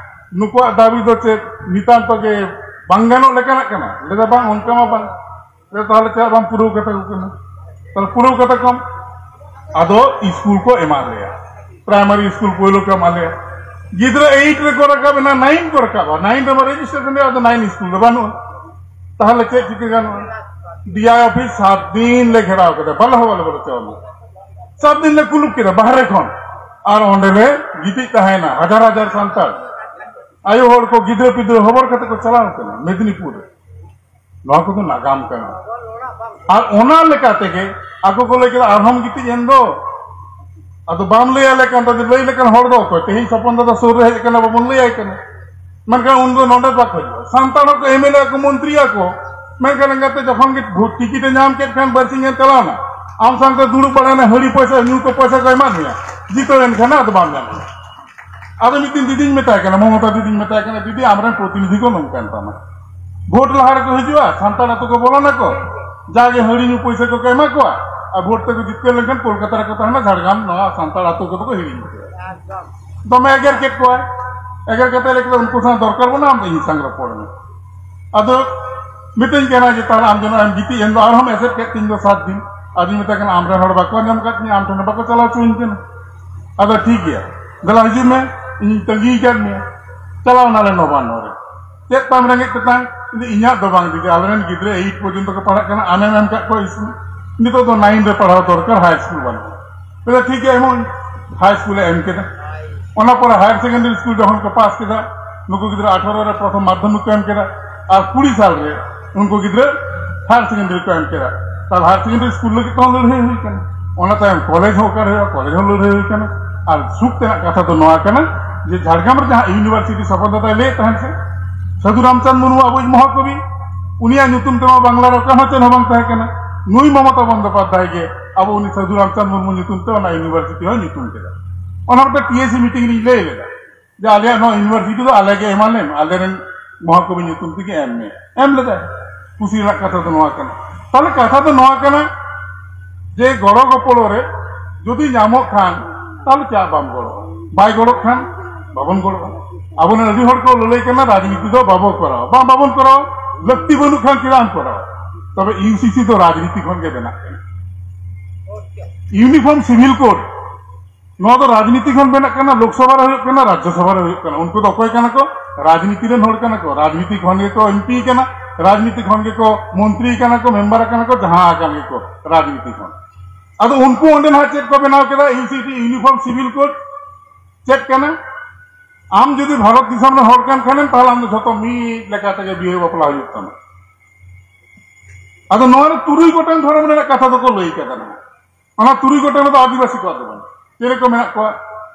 "ᱱᱩᱠᱩᱣᱟᱜ ᱫᱟᱹᱵᱤ ᱫᱚ ᱪᱮᱫ ᱱᱤᱛᱟᱱᱛᱚ ᱜᱮ ᱵᱟᱝ ᱜᱟᱱᱚᱜ ᱞᱮᱠᱟᱱᱟᱜ ᱠᱟᱱᱟ?" ᱞᱟᱹᱭ ᱫᱟ, "ᱵᱟᱝ, ᱚᱱᱠᱟ ᱢᱟ ᱵᱟᱝ᱾" ᱞᱟᱹᱭ ᱫᱟ, "ᱛᱟᱦᱚᱞᱮ ᱪᱮᱫᱟᱜ ᱵᱟᱝ ᱯᱩᱨᱟᱹᱣ ᱠᱟᱛᱟ ᱠᱚ ᱠᱟᱱᱟ?" ᱛᱟᱦᱚᱞᱮ ᱯᱩᱨᱟᱹᱣ ᱠᱟᱛᱟ ᱠᱚᱢ᱾ ᱟᱫᱚ ᱥᱠᱩᱞ ᱠᱚ ᱮᱢᱟᱫ ᱞᱮᱭᱟ, ᱯᱨᱟᱭᱢᱟᱨᱤ ᱥᱠᱩᱞ ᱯᱳᱭᱞᱳ ᱠᱚ ᱮᱢᱟᱫ ᱞᱮᱭᱟ᱾ ᱜᱤᱫᱽᱨᱟᱹ ᱮᱭᱤᱴ ᱨᱮᱠᱚ ᱨᱟᱠᱟᱵ ᱮᱱᱟ, ᱱᱟᱭᱤᱱ ᱠᱚ ᱨᱟᱠᱟᱵᱟ, ᱱᱟᱭᱤᱱ ᱨᱮᱢᱟ ᱨᱮᱡᱤᱥᱴᱨᱮᱥᱚᱱ ᱨᱮ ᱟᱫᱚ ᱱᱟᱭᱤᱱ ᱥᱠᱩᱞ ᱫᱚ ᱵᱟᱹᱱᱩᱜᱼᱟ᱾ ᱛᱟᱦᱚᱞᱮ ᱪᱮᱫ ᱪᱤᱠᱟᱹ ᱜᱟᱱᱚᱜᱼᱟ? ᱰᱤ ᱟᱭ ᱚᱯᱷᱤᱥ ᱥᱟᱛ ᱫᱤᱱ ᱞᱮ ᱜᱷᱮᱨᱟᱣ ᱠᱮᱫᱟ, ᱵᱟᱞᱮ ᱦᱚᱸ ᱵᱟᱞᱮ ᱵᱚᱞᱚ ᱦᱚᱪᱚᱣᱟᱢᱟ᱾ ᱥᱟᱛ ᱫᱤᱱ ᱞᱮ ᱠᱩᱞᱩᱯ ᱠᱮᱫᱟ ᱵᱟᱦᱨᱮ ᱠᱷᱚᱱ, ᱟᱨ ᱚᱸᱰᱮ ᱞᱮ ᱜᱤᱛᱤᱡ ᱛᱟᱦᱮᱸᱭᱮᱱᱟ᱾ ᱦᱟᱡᱟᱨ ᱦᱟᱡᱟᱨ ᱥᱟᱱᱛᱟᱲ ᱟᱭᱳ ᱦᱚᱲ ᱠᱚ, ᱜᱤᱫᱽᱨᱟᱹ ᱯᱤᱫᱽᱨᱟᱹ ᱦᱚᱵᱚᱨ ᱠᱟᱛᱮ ᱠᱚ ᱪᱟᱞᱟᱣ ᱠᱟᱱᱟ ᱢᱮᱫᱽᱱᱤᱯᱩᱨ ᱨᱮ᱾ ᱱᱚᱣᱟ ᱠᱚᱫᱚ ᱱᱟᱜᱟᱢ ᱠᱟᱱᱟ᱾ ᱟᱨ ᱚᱱᱟ ᱞᱮᱠᱟ ᱛᱮᱜᱮ ᱟᱠᱚ ᱠᱚ ᱞᱟᱹᱭ ᱠᱮᱫᱟ, "ᱟᱨᱦᱚᱸᱢ ᱜᱤᱛᱤᱡ ᱮᱱ ᱫᱚ, ᱟᱫᱚ ᱵᱟᱢ ᱞᱟᱹᱭ ᱟᱞᱮ ᱠᱟᱱ ᱫᱚ, ᱞᱟᱹᱭ ᱞᱮᱠᱟᱱ ᱦᱚᱲ ᱫᱚ ᱚᱠᱚᱭ?" ᱛᱮᱦᱮᱧ ᱥᱚᱯᱚᱱ ᱫᱟᱫᱟ ᱥᱩᱨ ᱨᱮ ᱦᱮᱡ ᱟᱠᱟᱱᱟ, ᱵᱟᱵᱚᱱ ᱞᱟᱹᱭ ᱟᱭ ᱠᱟᱱᱟ᱾ ᱢᱮᱱᱠᱷᱟᱱ ᱩᱱ ᱫᱚ ᱱᱚᱰᱮ ᱵᱟᱠᱚ ᱦᱤᱡᱩᱜᱼᱟ᱾ ᱥᱟᱱᱛᱟᱲ ᱦᱚᱸᱠᱚ ᱮᱢ ᱮᱞ ᱮ ᱠᱚ, ᱢᱚᱱᱛᱨᱤ ᱟᱠᱚ, ᱢᱮᱱᱠᱷᱟᱱ ᱮᱸᱜᱟᱛᱮ ᱡᱚᱠᱷᱚᱱ ᱜᱮ ᱵᱷᱳᱴ ᱴᱤᱠᱤᱴ ᱮ ᱧᱟᱢ ᱠᱮᱫ ᱠᱷᱟᱱ ᱵᱟᱨᱥᱤᱧ ᱮ ᱪᱟᱞᱟᱣᱱᱟ, ᱟᱢ ᱥᱟᱶᱛᱮ ᱫᱩᱲᱩᱵ ᱵᱟᱲᱟᱭᱱᱟ, ᱦᱟᱺᱰᱤ ᱯᱚᱭᱥᱟ, ᱧᱩ ᱠᱚ ᱯᱚᱭᱥᱟ ᱠᱚ ᱮᱢᱟᱫ ᱢᱮᱭᱟ, ᱡᱤᱛᱟᱹᱣ ᱮᱱ ᱠᱷᱟᱱ ᱟᱫᱚ ᱵᱟᱢ ᱧᱟᱢᱟ᱾ ᱟᱫᱚ ᱢᱤᱫ ᱫᱤᱱ ᱫᱤᱫᱤᱧ ᱢᱮᱛᱟᱭ ᱠᱟᱱᱟ, ᱢᱚᱢᱚᱛᱟ ᱫᱤᱫᱤᱧ ᱢᱮᱛᱟᱭ ᱠᱟᱱᱟ, "ᱫᱤᱫᱤ, ᱟᱢᱨᱮᱱ ᱯᱨᱚᱛᱤᱱᱤᱫᱷᱤ ᱠᱚ ᱱᱚᱝᱠᱟᱱ ᱛᱟᱢᱟ, ᱵᱷᱳᱴ ᱞᱟᱦᱟ ᱨᱮᱠᱚ ᱦᱤᱡᱩᱜᱼᱟ, ᱥᱟᱱᱛᱟᱲ ᱟᱛᱳ ᱠᱚ ᱵᱚᱞᱚᱱᱟᱠᱚ, ᱡᱟᱜᱮ ᱦᱟᱺᱰᱤ ᱧᱩ ᱯᱚᱭᱥᱟ ᱠᱚᱠᱚ ᱮᱢᱟ ᱠᱚᱣᱟ, ᱟᱨ ᱵᱷᱳᱴ ᱛᱮᱠᱚ ᱡᱤᱛᱠᱟᱹᱨ ᱞᱮᱱᱠᱷᱟᱱ ᱠᱳᱞᱠᱟᱛᱟ ᱨᱮᱠᱚ ᱛᱟᱦᱮᱱᱟ, ᱡᱷᱟᱲᱜᱨᱟᱢ ᱱᱚᱣᱟ ᱥᱟᱱᱛᱟᱲ ᱟᱛᱳ ᱠᱚᱫᱚ ᱠᱚ ᱦᱤᱲᱤᱧ ᱠᱮᱫᱟ᱾" ᱫᱚᱢᱮ ᱮᱜᱮᱨ ᱠᱮᱫ ᱠᱚᱣᱟᱭ᱾ ᱮᱜᱮᱨ ᱠᱟᱛᱮ ᱞᱟᱹᱭ ᱠᱮᱫᱟ, "ᱩᱱᱠᱩ ᱥᱟᱶ ᱫᱚᱨᱠᱟᱨ ᱵᱟᱹᱱᱩᱜᱼᱟ, ᱟᱢ ᱫᱚ ᱤᱧ ᱥᱟᱶ ᱨᱚᱯᱚᱲ ᱢᱮ᱾" ᱟᱫᱚ ᱢᱤᱛᱟᱹᱧ ᱠᱟᱱᱟ ᱡᱮ, "ᱛᱟᱦᱞᱮ ᱟᱢ ᱡᱮ ᱱᱚᱜᱼᱚᱭ ᱮᱢ ᱜᱤᱛᱤᱡ ᱮᱱ ᱫᱚ, ᱟᱨᱦᱚᱸᱢ ᱮᱥᱮᱫ ᱠᱮᱫ ᱛᱤᱧ ᱫᱚ ᱥᱟᱛ ᱫᱤᱱ?" ᱟᱫᱚᱧ ᱢᱮᱛᱟᱭ ᱠᱟᱱᱟ, "ᱟᱢᱨᱮᱱ ᱦᱚᱲ ᱵᱟᱠᱚ ᱟᱸᱡᱚᱢ ᱟᱠᱟᱫ ᱛᱤᱧᱟ, ᱟᱢ ᱴᱷᱮᱱ ᱦᱚᱸ ᱵᱟᱠᱚ ᱪᱟᱞᱟᱣ ᱦᱚᱪᱚᱣᱟᱹᱧ ᱠᱟᱱᱟ᱾ ᱟᱫᱚ ᱴᱷᱤᱠ ᱜᱮᱭᱟ, ᱫᱮᱞᱟ ᱦᱤᱡᱩᱜ ᱢᱮ, ᱤᱧᱤᱧ ᱛᱟᱺᱜᱤ ᱟᱠᱟᱫ ᱢᱮᱭᱟ᱾" ᱪᱟᱞᱟᱣ ᱱᱟᱞᱮ ᱱᱚᱵᱟᱱᱱᱚ ᱨᱮ᱾ "ᱪᱮᱫ ᱛᱟᱢ ᱨᱮᱸᱜᱮᱡ ᱛᱮᱛᱟᱝ?" ᱤᱧ ᱫᱚ, "ᱤᱧᱟᱹᱜ ᱫᱚ ᱵᱟᱝ ᱫᱤᱫᱤ, ᱟᱞᱮᱨᱮᱱ ᱜᱤᱫᱽᱨᱟᱹ ᱮᱭᱤᱴ ᱯᱚᱨᱡᱚᱱᱛᱚ ᱠᱚ ᱯᱟᱲᱦᱟᱜ ᱠᱟᱱᱟ, ᱟᱢᱮᱢ ᱮᱢ ᱠᱟᱜ ᱠᱚᱣᱟ ᱥᱠᱩᱞ, ᱱᱤᱛᱚᱜ ᱫᱚ ᱱᱟᱭᱤᱱ ᱨᱮ ᱯᱟᱲᱦᱟᱣ ᱫᱚᱨᱠᱟᱨ, ᱦᱟᱭ ᱥᱠᱩᱞ ᱵᱟᱹᱱᱩᱜᱼᱟ᱾" ᱵᱚᱞᱮ, "ᱴᱷᱤᱠ ᱜᱮᱭᱟ, ᱮᱢᱚᱜ ᱟᱹᱧ᱾" ᱦᱟᱭ ᱥᱠᱩᱞᱮ ᱮᱢ ᱠᱮᱫᱟ᱾ ᱚᱱᱟ ᱯᱚᱨᱮ ᱦᱟᱭᱟᱨ ᱥᱮᱠᱮᱱᱰᱟᱨᱤ ᱥᱠᱩᱞ ᱡᱚᱠᱷᱚᱱ ᱠᱚ ᱯᱟᱥ ᱠᱮᱫᱟ, ᱱᱩᱠᱩ ᱜᱤᱫᱽᱨᱟᱹ ᱟᱴᱷᱟᱨᱚ ᱨᱮ ᱯᱨᱚᱛᱷᱚᱢ ᱢᱟᱫᱽᱫᱷᱚᱢᱤᱠ ᱠᱚ ᱮᱢ ᱠᱮᱫᱟ, ᱟᱨ ᱠᱩᱲᱤ ᱥᱟᱞ ᱨᱮ ᱩᱱᱠᱩ ᱜᱤᱫᱽᱨᱟᱹ ᱦᱟᱭᱟᱨ ᱥᱮᱠᱮᱱᱰᱟᱨᱤ ᱠᱚ ᱮᱢ ᱠᱮᱫᱟ᱾ ᱛᱟᱦᱞᱮ ᱦᱟᱭᱟᱨ ᱥᱮᱠᱮᱱᱰᱟᱨᱤ ᱥᱠᱩᱞ ᱞᱟᱹᱜᱤᱫ ᱛᱮᱦᱚᱸ ᱞᱟᱹᱲᱦᱟᱹᱭ ᱦᱩᱭ ᱠᱟᱱᱟ᱾ ᱚᱱᱟ ᱛᱟᱭᱚᱢ ᱠᱚᱞᱮᱡᱽ ᱦᱚᱸ ᱚᱠᱟᱨᱮ ᱦᱩᱭᱩᱜᱼᱟ, ᱠᱚᱞᱮᱡᱽ ᱦᱚᱸ ᱞᱟᱹᱲᱦᱟᱹᱭ ᱦᱩᱭ ᱠᱟᱱᱟ᱾ ᱟᱨ ᱥᱩᱠ ᱛᱮᱱᱟᱜ ᱠᱟᱛᱷᱟ ᱫᱚ ᱱᱚᱣᱟ ᱠᱟᱱᱟ, ᱡᱮ ᱡᱷᱟᱲᱜᱨᱟᱢ ᱨᱮ ᱡᱟᱦᱟᱸ ᱤᱭᱩᱱᱤᱵᱷᱟᱨᱥᱤᱴᱤ ᱥᱚᱯᱷᱚᱞ ᱫᱟᱫᱟᱭ ᱞᱟᱹᱭᱮᱫ ᱛᱟᱦᱮᱸᱫ ᱥᱮ, ᱥᱟᱹᱫᱷᱩ ᱨᱟᱢᱪᱟᱸᱫᱽ ᱢᱩᱨᱢᱩ ᱟᱵᱚᱭᱤᱡ ᱢᱚᱦᱟᱠᱚᱵᱤ, ᱩᱱᱤᱭᱟᱜ ᱧᱩᱛᱩᱢ ᱛᱮᱢᱟ ᱵᱟᱝᱞᱟ ᱨᱮ ᱚᱠᱟ ᱦᱚᱸ ᱪᱮᱫ ᱦᱚᱸ ᱵᱟᱝ ᱛᱟᱦᱮᱸ ᱠᱟᱱᱟ᱾ ᱱᱩᱭ ᱢᱚᱢᱚᱛᱟ ᱵᱚᱱᱫᱳᱯᱟᱫᱽᱫᱷᱟᱭ ᱜᱮ ᱟᱵᱚ ᱩᱱᱤ ᱥᱟᱹᱫᱷᱩ ᱨᱟᱢᱪᱟᱸᱫᱽ ᱢᱩᱨᱢᱩ ᱧᱩᱛᱩᱢ ᱛᱮ ᱚᱱᱟ ᱤᱭᱩᱱᱤᱵᱷᱟᱨᱥᱤᱴᱤ ᱦᱚᱸᱭ ᱧᱩᱛᱩᱢ ᱠᱮᱫᱟ᱾ ᱚᱱᱟ ᱢᱤᱫᱴᱟᱝ ᱴᱤ ᱮ ᱥᱤ ᱢᱤᱴᱤᱝ ᱨᱤᱧ ᱞᱟᱹᱭ ᱞᱮᱫᱟ ᱡᱮ ᱟᱞᱮᱭᱟᱜ ᱱᱚᱣᱟ ᱤᱭᱩᱱᱤᱵᱷᱟᱨᱥᱤᱴᱤ ᱫᱚ ᱟᱞᱮ ᱜᱮ ᱮᱢᱟ ᱞᱮᱢ, ᱟᱞᱮ ᱨᱮᱱ ᱢᱚᱦᱟᱠᱚᱵᱤ ᱧᱩᱛᱩᱢ ᱛᱮᱜᱮ ᱮᱢ ᱢᱮ, ᱮᱢ ᱞᱮᱫᱟᱭ᱾ ᱠᱩᱥᱤ ᱨᱮᱱᱟᱜ ᱠᱟᱛᱷᱟ ᱫᱚ ᱱᱚᱣᱟ ᱠᱟᱱᱟ᱾ ᱛᱟᱦᱞᱮ ᱠᱟᱛᱷᱟ ᱫᱚ ᱱᱚᱣᱟ ᱠᱟᱱᱟ ᱡᱮ ᱜᱚᱲᱚ ᱜᱚᱯᱚᱲᱚ ᱨᱮ ᱡᱩᱫᱤ ᱧᱟᱢᱚᱜ ᱠᱷᱟᱱ ᱛᱟᱦᱞᱮ ᱪᱮᱫᱟᱜ ᱵᱟᱢ ᱜᱚᱲᱚᱜᱼᱟ? ᱵᱟᱭ ᱜᱚᱲᱚᱜ ᱠᱷᱟᱱ ᱵᱟᱵᱚᱱ ᱜᱚᱲᱚᱜᱼᱟ᱾ ᱟᱵᱚᱨᱮᱱ ᱟᱹᱰᱤ ᱦᱚᱲ ᱠᱚ ᱞᱟᱹᱞᱟᱹᱭ ᱠᱟᱱᱟ ᱨᱟᱡᱽᱱᱤᱛᱤ ᱫᱚ ᱵᱟᱵᱚ ᱠᱚᱨᱟᱣᱟ᱾ ᱵᱟᱝ, ᱵᱟᱵᱚᱱ ᱠᱚᱨᱟᱣᱟ, ᱞᱟᱹᱠᱛᱤ ᱵᱟᱹᱱᱩᱜ ᱠᱷᱟᱱ ᱪᱮᱫᱟᱜ ᱮᱢ ᱠᱚᱨᱟᱣᱟ? ᱛᱚᱵᱮ ᱤᱭᱩ ᱥᱤ ᱥᱤ ᱫᱚ ᱨᱟᱡᱽᱱᱤᱛᱤ ᱠᱷᱚᱱ ᱜᱮ ᱵᱮᱱᱟᱜ ᱠᱟᱱᱟ᱾ ᱤᱭᱩᱱᱤᱯᱷᱚᱨᱢ ᱥᱤᱵᱷᱤᱞ ᱠᱳᱰ, ᱱᱚᱣᱟ ᱫᱚ ᱨᱟᱡᱽᱱᱤᱛᱤ ᱠᱷᱚᱱ ᱵᱮᱱᱟᱜ ᱠᱟᱱᱟ, ᱞᱳᱠᱥᱚᱵᱷᱟ ᱨᱮ ᱦᱩᱭᱩᱜ ᱠᱟᱱᱟ, ᱨᱟᱡᱽᱡᱚᱥᱚᱵᱷᱟ ᱨᱮ ᱦᱩᱭᱩᱜ ᱠᱟᱱᱟ᱾ ᱩᱱᱠᱩ ᱫᱚ ᱚᱠᱚᱭ ᱠᱟᱱᱟ ᱠᱚ? ᱨᱟᱡᱽᱱᱤᱛᱤ ᱨᱮᱱ ᱦᱚᱲ ᱠᱟᱱᱟ ᱠᱚ᱾ ᱨᱟᱡᱽᱱᱤᱛᱤ ᱠᱷᱚᱱ ᱜᱮᱠᱚ ᱮᱢ ᱯᱤ ᱠᱟᱱᱟ, ᱨᱟᱡᱽᱱᱤᱛᱤ ᱠᱷᱚᱱ ᱜᱮᱠᱚ ᱢᱚᱱᱛᱨᱤ ᱠᱟᱱᱟ ᱠᱚ, ᱢᱮᱢᱵᱟᱨ ᱠᱟᱱᱟ ᱠᱚ, ᱡᱟᱦᱟᱸ ᱟᱠᱟᱱ ᱜᱮᱠᱚ ᱨᱟᱡᱽᱱᱤᱛᱤ ᱠᱷᱚᱱ᱾ ᱟᱫᱚ ᱩᱱᱠᱩ ᱚᱸᱰᱮ ᱱᱟᱦᱟᱜ ᱪᱮᱫ ᱠᱚ ᱵᱮᱱᱟᱣ ᱠᱮᱫᱟ? ᱤᱭᱩ ᱥᱤ ᱥᱤ, ᱤᱭᱩᱱᱤᱯᱷᱚᱨᱢ ᱥᱤᱵᱷᱤᱞ ᱠᱳᱰ᱾ ᱪᱮᱫ ᱠᱟᱱᱟ? ᱟᱢ ᱡᱩᱫᱤ ᱵᱷᱟᱨᱚᱛ ᱫᱤᱥᱚᱢ ᱨᱮᱱ ᱦᱚᱲ ᱠᱟᱱ ᱠᱷᱟᱱᱮᱢ, ᱛᱟᱦᱞᱮ ᱟᱢ ᱫᱚ ᱡᱷᱚᱛᱚ ᱢᱤᱫ ᱞᱮᱠᱟ ᱛᱮᱜᱮ ᱵᱤᱦᱟᱹ ᱵᱟᱯᱞᱟ ᱦᱩᱭᱩᱜ ᱛᱟᱢᱟ᱾ ᱟᱫᱚ ᱱᱚᱣᱟ ᱨᱮ ᱛᱩᱨᱩᱭ ᱜᱚᱴᱟᱝ ᱫᱷᱚᱨᱚᱢ ᱨᱮᱱᱟᱜ ᱠᱟᱛᱷᱟ ᱫᱚᱠᱚ ᱞᱟᱹᱭ ᱠᱟᱫᱟ ᱱᱟᱦᱟᱜ᱾ ᱚᱱᱟ ᱛᱩᱨᱩᱭ ᱜᱚᱴᱟᱝ ᱨᱮᱫᱚ ᱟᱹᱫᱤᱵᱟᱹᱥᱤ ᱠᱚᱣᱟᱜ ᱫᱚ ᱵᱟᱹᱱᱩᱜ᱾ ᱪᱮᱞᱮ ᱠᱚ ᱢᱮᱱᱟᱜ ᱠᱚᱣᱟ?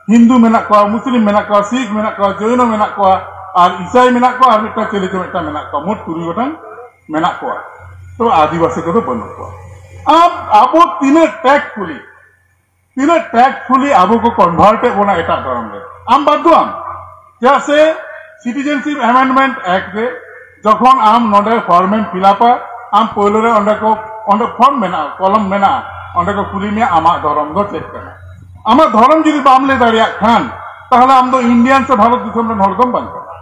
ᱦᱤᱱᱫᱩ ᱢᱮᱱᱟᱜ ᱠᱚᱣᱟ, ᱢᱩᱥᱞᱤᱢ ᱢᱮᱱᱟᱜ ᱠᱚᱣᱟ, ᱥᱤᱠᱷ ᱢᱮᱱᱟᱜ ᱠᱚᱣᱟ, ᱡᱚᱭᱱᱚ ᱢᱮᱱᱟᱜ ᱠᱚᱣᱟ, ᱟᱨ ᱤᱥᱟᱭ ᱢᱮᱱᱟᱜ ᱠᱚᱣᱟ, ᱟᱨ ᱢᱤᱫᱴᱟᱝ ᱪᱮᱞᱮ ᱪᱚ ᱢᱤᱫᱴᱟᱝ ᱢᱮᱱᱟᱜ ᱠᱚᱣᱟ᱾ ᱢᱳᱴ ᱛᱩᱨᱩᱭ ᱜᱚᱴᱟᱝ ᱢᱮᱱᱟᱜ ᱠᱚᱣᱟ᱾ ᱛᱚ ᱟᱹᱫᱤᱵᱟᱹᱥᱤ ᱠᱚᱫᱚ ᱵᱟᱹᱱᱩᱜ ᱠᱚᱣᱟ᱾ ᱟᱢ, ᱟᱵᱚ ᱛᱤᱱᱟᱹᱜ ᱴᱮᱠᱴᱯᱷᱩᱞᱤ, ᱛᱤᱱᱟᱹᱜ ᱴᱮᱠᱴᱯᱷᱩᱞᱤ ᱟᱵᱚ ᱠᱚ ᱠᱚᱱᱵᱷᱟᱨᱴ ᱮᱫ ᱵᱚᱱᱟ ᱮᱴᱟᱜ ᱫᱷᱚᱨᱚᱢ ᱨᱮ᱾ ᱟᱢ ᱵᱟᱫᱽᱫᱷᱚ ᱟᱢ᱾ ᱪᱮᱫᱟᱜ ᱥᱮ ᱥᱤᱴᱤᱡᱮᱱᱥᱤᱯ ᱮᱢᱮᱱᱰᱢᱮᱱᱴ ᱮᱠᱴ ᱨᱮ ᱡᱚᱠᱷᱚᱱ ᱟᱢ ᱱᱚᱰᱮ ᱯᱷᱚᱨᱢ ᱮᱢ ᱯᱷᱤᱞᱟᱯᱟ, ᱟᱢ ᱯᱳᱭᱞᱳ ᱨᱮ ᱚᱸᱰᱮ ᱠᱚ, ᱚᱸᱰᱮ ᱯᱷᱚᱨᱢ ᱢᱮᱱᱟᱜᱼᱟ, ᱠᱚᱞᱚᱢ ᱢᱮᱱᱟᱜᱼᱟ, ᱚᱸᱰᱮ ᱠᱚ ᱠᱩᱞᱤ ᱢᱮᱭᱟ ᱟᱢᱟᱜ ᱫᱷᱚᱨᱚᱢ ᱫᱚ ᱪᱮᱫ ᱠᱟᱱᱟ᱾ ᱟᱢᱟᱜ ᱫᱷᱚᱨᱚᱢ ᱡᱩᱫᱤ ᱵᱟᱢ ᱞᱟᱹᱭ ᱫᱟᱲᱮᱭᱟᱜ ᱠᱷᱟᱱ, ᱛᱟᱦᱞᱮ ᱟᱢ ᱫᱚ ᱤᱱᱰᱤᱭᱟᱱ ᱥᱮ ᱵᱷᱟᱨᱚᱛ ᱫᱤᱥᱚᱢ ᱨᱮᱱ ᱦᱚᱲ ᱫᱚᱢ ᱵᱟᱝ ᱠᱟᱱᱟ᱾